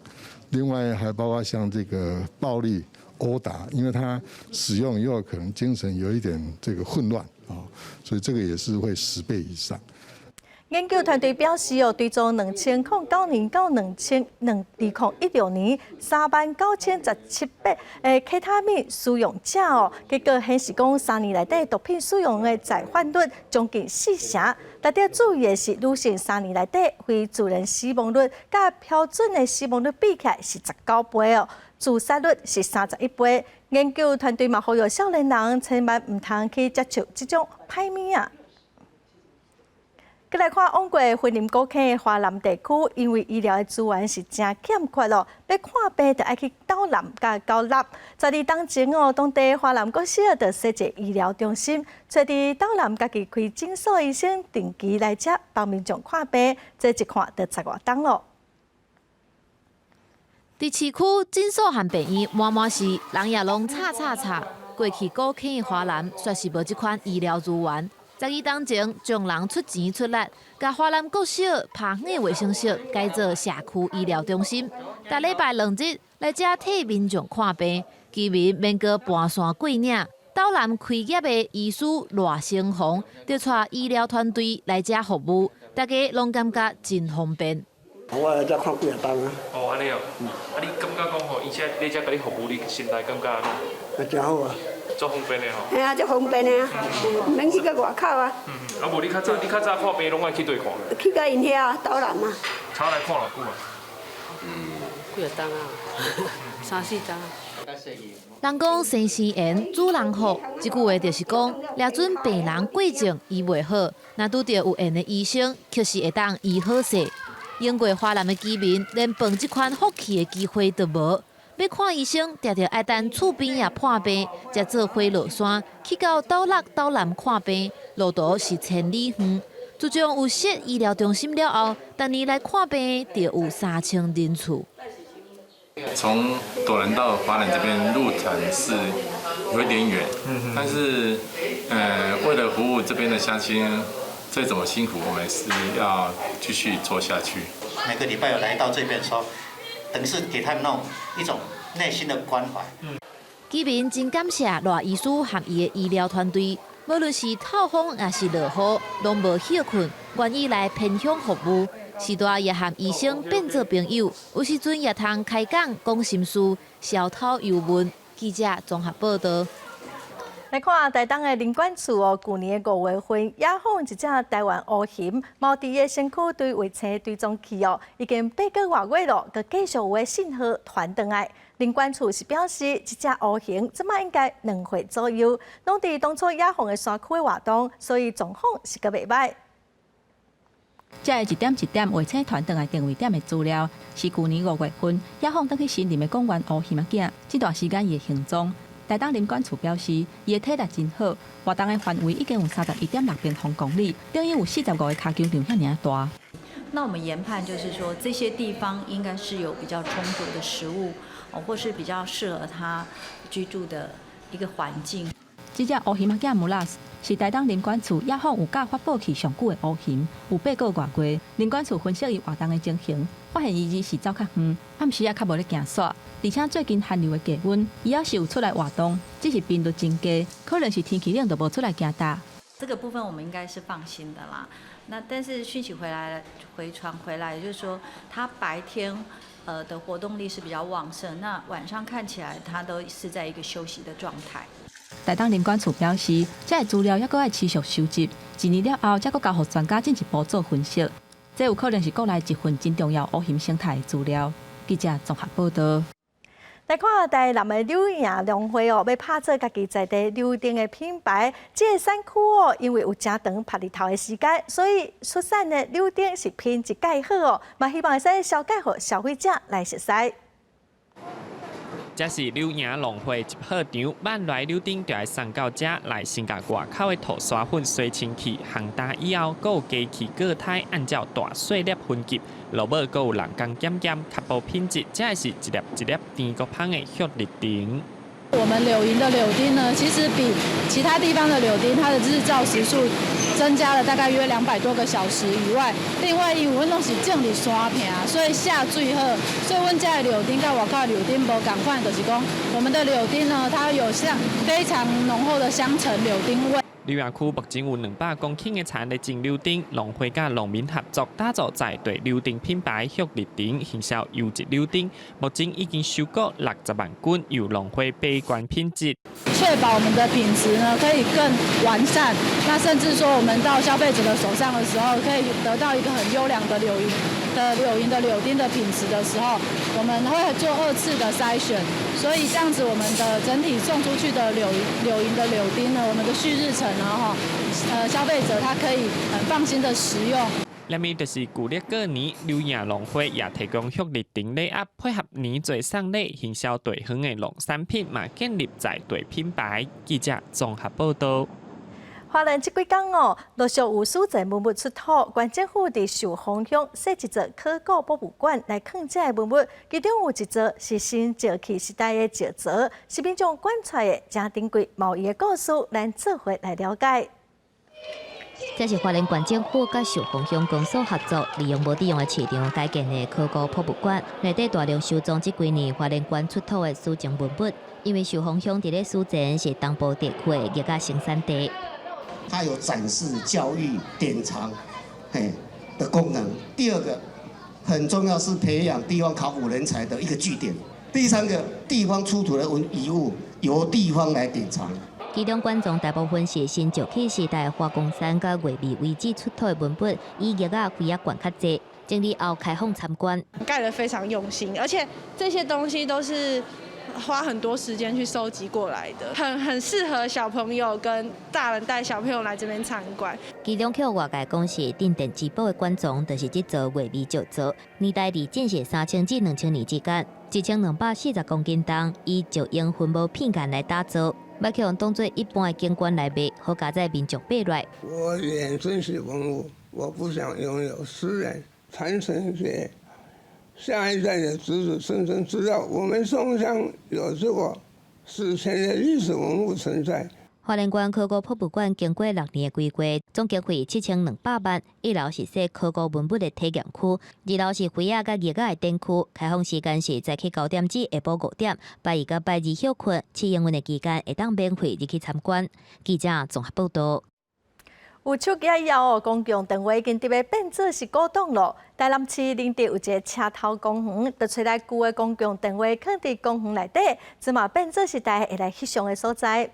Speaker 12: 另外還包括像這個暴力毆打，因為他使用以後可能精神有一點這個混亂，啊，所以這個也是會十倍以上。
Speaker 1: 研究團隊表示，哦，追蹤2009年到2016年39,017八个 K 他命使用者哦，結果顯示講3年內底毒品使用的再犯率將近四成。值得注意的是，女性3年內底非自然死亡率佮標準的死亡率比起來是19倍哦，自殺率是31倍。研究團隊嘛呼籲少年人千萬毋通去接觸這種歹物仔。閣來看往過雲林古坑華南地區，因為醫療的資源是誠欠缺咯，欲看病就愛去斗南佮九立。12冬前哦，當地華南國小就設置醫療中心，揣佇斗南家己開診所醫生定期來遮幫民眾看病，這一看就十外冬咯。
Speaker 14: 佇市區診所和病院滿滿是，人也攏吵吵吵。過去古坑的華南煞是無這款醫療資源。12冬前，眾人出錢出力，共華南國小拍遠的衛生室改做社區醫療中心。逐禮拜兩日來遮替民眾看病，居民免閣跋山過嶺。斗南開業的醫師賴成宏就帶醫療團隊來遮服務，大家攏感覺真方便。
Speaker 15: 我來遮看幾若冬啊。
Speaker 16: 哦，按呢哦。啊，你感覺講吼，伊遮來遮共你服務，你心內感覺按怎？
Speaker 15: 啊，誠好啊。
Speaker 2: 足方便的吼。
Speaker 23: 嘿啊，足方便的啊，毋免去到外口啊。
Speaker 2: 嗯嗯，啊無你較早看病攏愛去佗看？
Speaker 23: 去到𪜶遐斗南啊。
Speaker 2: 查來看偌久啊？
Speaker 4: 嗯，幾若冬啊，三四冬。
Speaker 14: 人講生生緣，主人福，這句話就是講，掠準病人過症醫袂好，若拄著有緣的醫生，確實會當醫好勢。經過花蓮的居民，連碰這款福氣的機會都無。欲看醫生，定定愛等厝邊仔破病，才做伙落山，去到斗六斗南看病，路途是千里遠。自從有設醫療中心了後，逐年來看病就有3000人次。
Speaker 13: 從斗南到花蓮這邊路程是有一點遠，但是，為了服務這邊的鄉親，再怎麼辛苦，我們是要繼續做下去。
Speaker 16: 每個禮拜有來到這邊說，等於是給他們那種一種內心的關懷。
Speaker 14: 居民真感謝賴醫師和伊的醫療團隊，無論是透風抑是落雨，攏無歇睏，願意來偏鄉服務。時大也和醫生變做朋友，有時陣也通開講講心事，消頭憂悶。記者綜合報道。
Speaker 1: 來看台東的林管處哦，舊年5月份野放一隻台灣烏熊，貓佇伊的身軀對衛星追蹤器哦，已經八個外月咯，閣繼續有信號傳轉來。林管處是表示，這隻烏熊這擺應該2歲左右，攏佇當初野放的山區的活動，所以狀況是閣袂䆀。
Speaker 21: 這个一點一點衛星傳轉來定位點的資料，是舊年5月份野放轉去森林的港灣烏熊仔囝。這段時間伊的行蹤，台東林管處表示，伊的體力真好，活動的範圍已經有31.6平方公里，等於有45個跤球場遐爾大。
Speaker 17: 那我們研判就是說，這些地方應該是有比較充足的食物，或是比較適合它居住的一個環境。
Speaker 21: 這隻烏熊仔囝穆拉斯是台東林管處野放有佮發報去上久的烏熊，有八個外月。林管處分析伊活動的情形，發現伊日時走較遠，暗時也較無咧行雪，而且最近寒流的低溫，伊猶是有出來活動，只是頻率真低，可能是天氣冷就無出來行踏。
Speaker 17: 這個部分我們應該是放心的啦。那但是訊息回來回傳回來，就是說他白天的活動力是比較旺盛，那晚上看起來他都是在一個休息的狀態。
Speaker 21: 台東林管處表示，這个資料猶閣愛持續收集，一年了後，才閣交予專家進一步做分析。這有可能是國內一份真重要烏熊生態的資料。記者綜合報道。
Speaker 1: 來看台南的柳營農會哦，欲拍造家己在地柳丁的品牌。這个產區哦，因為有誠長曬日頭的時間，所以出產的柳丁是品質蓋好哦，嘛希望會使銷介予消費者來熟似。
Speaker 18: 這是柳營農會1號場，挽來柳丁就愛送到遮來，先共外口的塗沙粉洗清氣，烘乾以後，閣有機器過篩，按照大細粒分級，落尾閣有人工檢驗，確保品質。這是一粒一粒甜閣芳的旭日丁。
Speaker 19: 我們柳營的柳丁呢，其實比其他地方的柳丁，它的日照時數增加了大概約200多個小時以外。另外，因為阮攏是種佇山坪，所以下水好，所以阮遮的柳丁佮外口的柳丁無仝款，就是講我們的柳丁呢，它有像非常濃厚的香橙柳丁味。
Speaker 18: 柳營區目前有200公頃的田咧種柳丁，農會佮農民合作打造在地柳丁品牌旭日丁，行銷優質柳丁。目前已經收購60萬斤，由農會把關品質，
Speaker 19: 確保我們的品質呢可以更完善。那甚至說我們到消費者的手上的時候，可以得到一個很優良的柳營的柳丁的品質的時候，我們會做二次的篩選。所以這樣子，我們的整體送出去的柳營的柳丁呢，我們的旭日橙呢，哈，消費者他可以很放心的食用。
Speaker 18: 下面就是舊曆過年，柳營農會也提供旭日丁禮盒，配合年節送禮，行銷地方的農產品，嘛建立在地品牌。記者綜合報道。
Speaker 1: 花蓮這幾工哦，陸續有史前文物出土，縣政府佇壽豐鄉設一座考古博物館來囥這个文物，其中有一座是新石器時代的石鑿，是民眾館出來的誠珍貴嘛有伊的故事，咱做伙來了解。
Speaker 10: 這是花蓮縣政府佮壽豐鄉公所合作，利用無佇用的市場改建的考古博物館，內底大量收藏這幾年花蓮縣出土的史前文物。因為壽豐鄉佇咧史前是東部地區的玉仔生產地。
Speaker 20: 它有展示、教育、典藏，嘿的功能。第二個很重要是培養地方考古人才的一個據點。第三個，地方出土的文遺物由地方來典藏。
Speaker 10: 其中館藏大部分是新石器時代華岡山佮月尾遺址出土的文物，以玉仔、妃仔罐較濟。整理後開放參觀。
Speaker 5: 蓋得非常用心，而且這些東西都是花很多時間去收集過來的，很適合小朋友跟大人帶小朋友來這邊參觀。
Speaker 10: 其中予外界講是鎮店之寶的館藏，就是這座月尾石座，年代佇正式3000至2000年之間，1240公斤重，以石英雲母片岩來打造，欲予當做一般的景觀來賣，好佳哉民眾買來。
Speaker 6: 我願珍惜文物，我不想擁有私人傳承給下一代的子子孫孫知道，我們松鄉有這個4000年歷史文物存在。
Speaker 10: 花蓮縣考古博物館經過6年的規劃，總經費7200萬。一樓是說考古文物的體驗區，二樓是妃仔佮玉仔的展區。開放時間是早起9點至下晡5點，拜一佮拜二歇睏。試營運的期間會當免費入去參觀。記者綜合報導。
Speaker 1: 有手機以後，公共電話已經佇欲變做是古董囉。台南市仁德有一個車頭公園，就揣來舊的公共電話囥佇公園內底，這嘛變做是大家會來翕相的所在。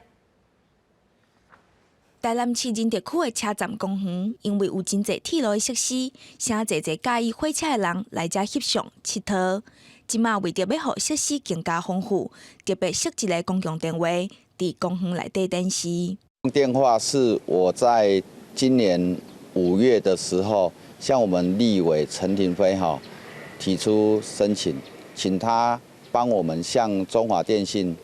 Speaker 7: 台南市仁德區的車站公園，因為有真濟鐵路的設施，誠濟濟佮意火車的人來遮翕相、𨑨迌。這馬為著欲予設施更加豐富，特別設一个公共電話佇公園內底展示。
Speaker 8: 電話是我在今年5月的時候，向我們立委陳亭妃哈提出申請，請他幫我們向中華電信，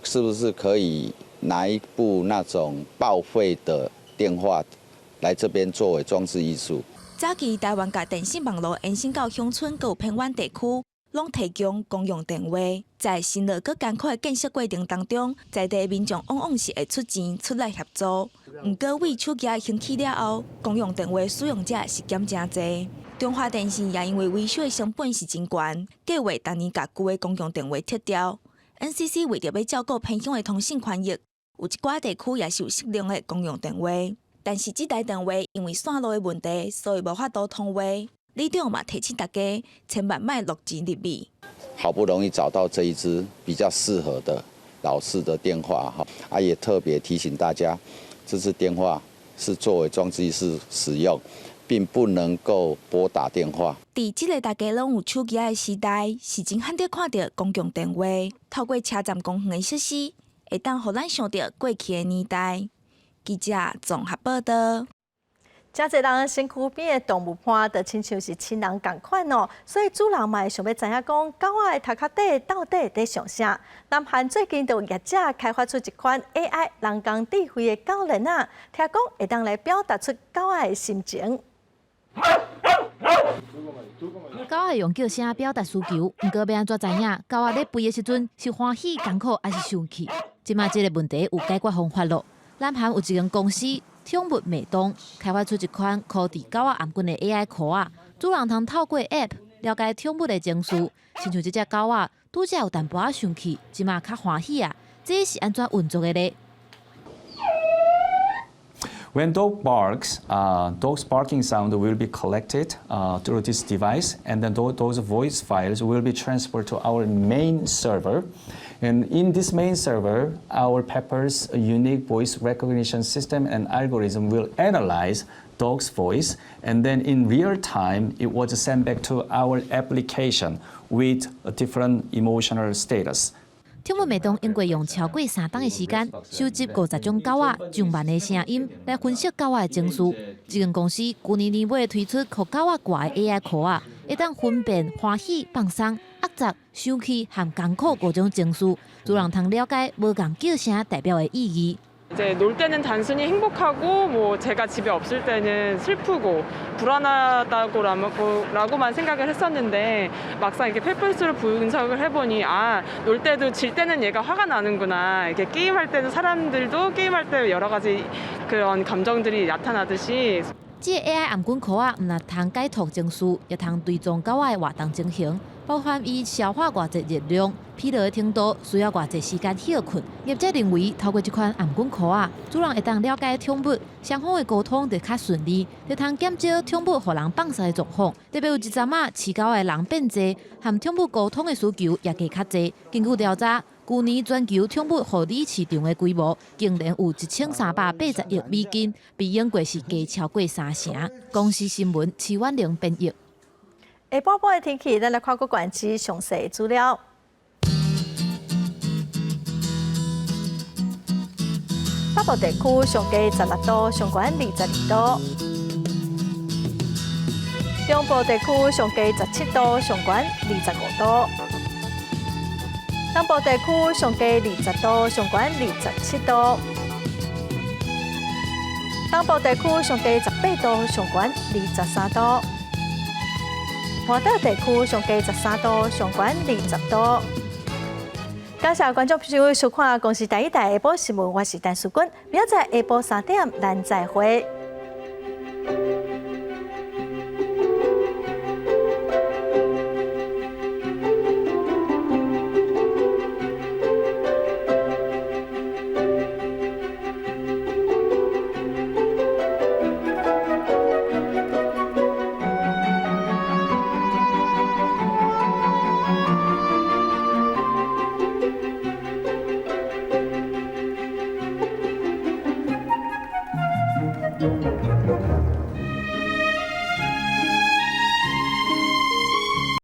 Speaker 8: 是不是可以拿一部那種報廢的電話來這邊作為裝置藝術？
Speaker 7: 早期台灣共電信網路延伸到鄉村閣有偏遠地區，攏提供公用電話。在辛勞閣艱苦的建設過程當中，在地民眾往往是會出錢出力協助。毋過，為手機興起了後，公用電話使用者是減誠濟。中華電信也因為維修的成本是真懸，計劃逐年共舊的公共電話撤掉。NCC 為著欲照顧偏鄉的通訊權益，有一寡地區也是有適量的公用電話，但是這台電話因為線路的問題，所以無法度通話。里長嘛提醒大家，千萬莫落錢入去。
Speaker 8: 好不容易找到這一支比較適合的老式的電話哈，啊也特別提醒大家，這支電話是作為裝置藝術使用，並不能夠撥打電話。
Speaker 7: 佇這个大家攏有手機的時代，是真罕得看著公共電話。透過車站公園的設施，會當予咱想著過去的年代。記者綜合報導。
Speaker 1: 誠濟人身軀邊的動物伴，就親像是親人仝款哦，所以主人嘛會想欲知影講，狗仔的頭殼底到底佇想啥？南韓最近就有業者開發出一款 AI 人工智慧的狗鏈仔，聽講會當來表達出狗仔的心情。
Speaker 14: 狗仔用叫聲表達需求，毋過欲按怎知影狗仔咧吠的時陣是歡喜、艱苦抑是生氣？這馬這个問題有解決方法囉。南韓有一間公司寵物美東開發出一款箍佇狗仔頷頸的 AI 箍仔，主人通透過 App 了解寵物的情緒，親像這隻狗仔拄才有淡薄仔生氣，這馬較歡喜啊！這是按怎運作的咧？
Speaker 22: When dog barks, dog's barking sound will be collected through this device, and then those voice files will be transferred to our main server. And in this main server, our Pepper's unique voice recognition system and algorithm will analyze dog's voice, and then in real time, it was sent back to our application with a different emotional status.
Speaker 14: 寵物美東經過用超過3冬的時間，收集50種狗仔上萬个聲音來分析狗仔的情緒。這間公司舊年年尾推出予狗仔掛的 AI 箍仔，會當分辨歡喜、放鬆、壓抑、生氣和艱苦五種情緒，主人通了解無仝叫聲代表的意義。
Speaker 24: 이제 놀 때는 단순히 행복하고 뭐 제가 집에 없을 때는 슬프고 불안하다고라고만 생각을 했었는데 막상 이렇게 페퍼스를 분석을 해보니 아, 놀 때도 질 때는 얘가 화가 나는구나. 이렇게 게임할 때는 사람들도 게임할 때 여러 가지 그런 감정들이 나타나듯이.
Speaker 14: 這个 AI 頷頸箍仔，毋但通解讀情緒，也通追蹤狗仔的活動情形，包含伊消化偌濟熱量、疲勞的程度、需要偌濟時間歇睏。業者認為，透過這款頷頸箍仔，主人會當了解寵物，雙方的溝通就較順利，會通減少寵物予人放捒的狀況。特別有一陣仔飼狗的人變濟，和寵物溝通的需求也加較濟。根據調查，舊年全球寵物護理市場的規模竟然有1380億美金，比英國是加超過三成。公視新聞徐婉玲編譯。
Speaker 1: 下晡晡的天氣，咱來看各縣市詳細資料。北部地區上低16度，上懸22度；中部地區上低17度，上懸25度；南部地區上低20度，上懸27度；東部地區上低18度，上懸23度；外島地區上低13度，上懸20度。感謝觀眾朋友收看《公視第一台下晡新聞》，我是陳淑君，明仔載下晡3點，咱再會。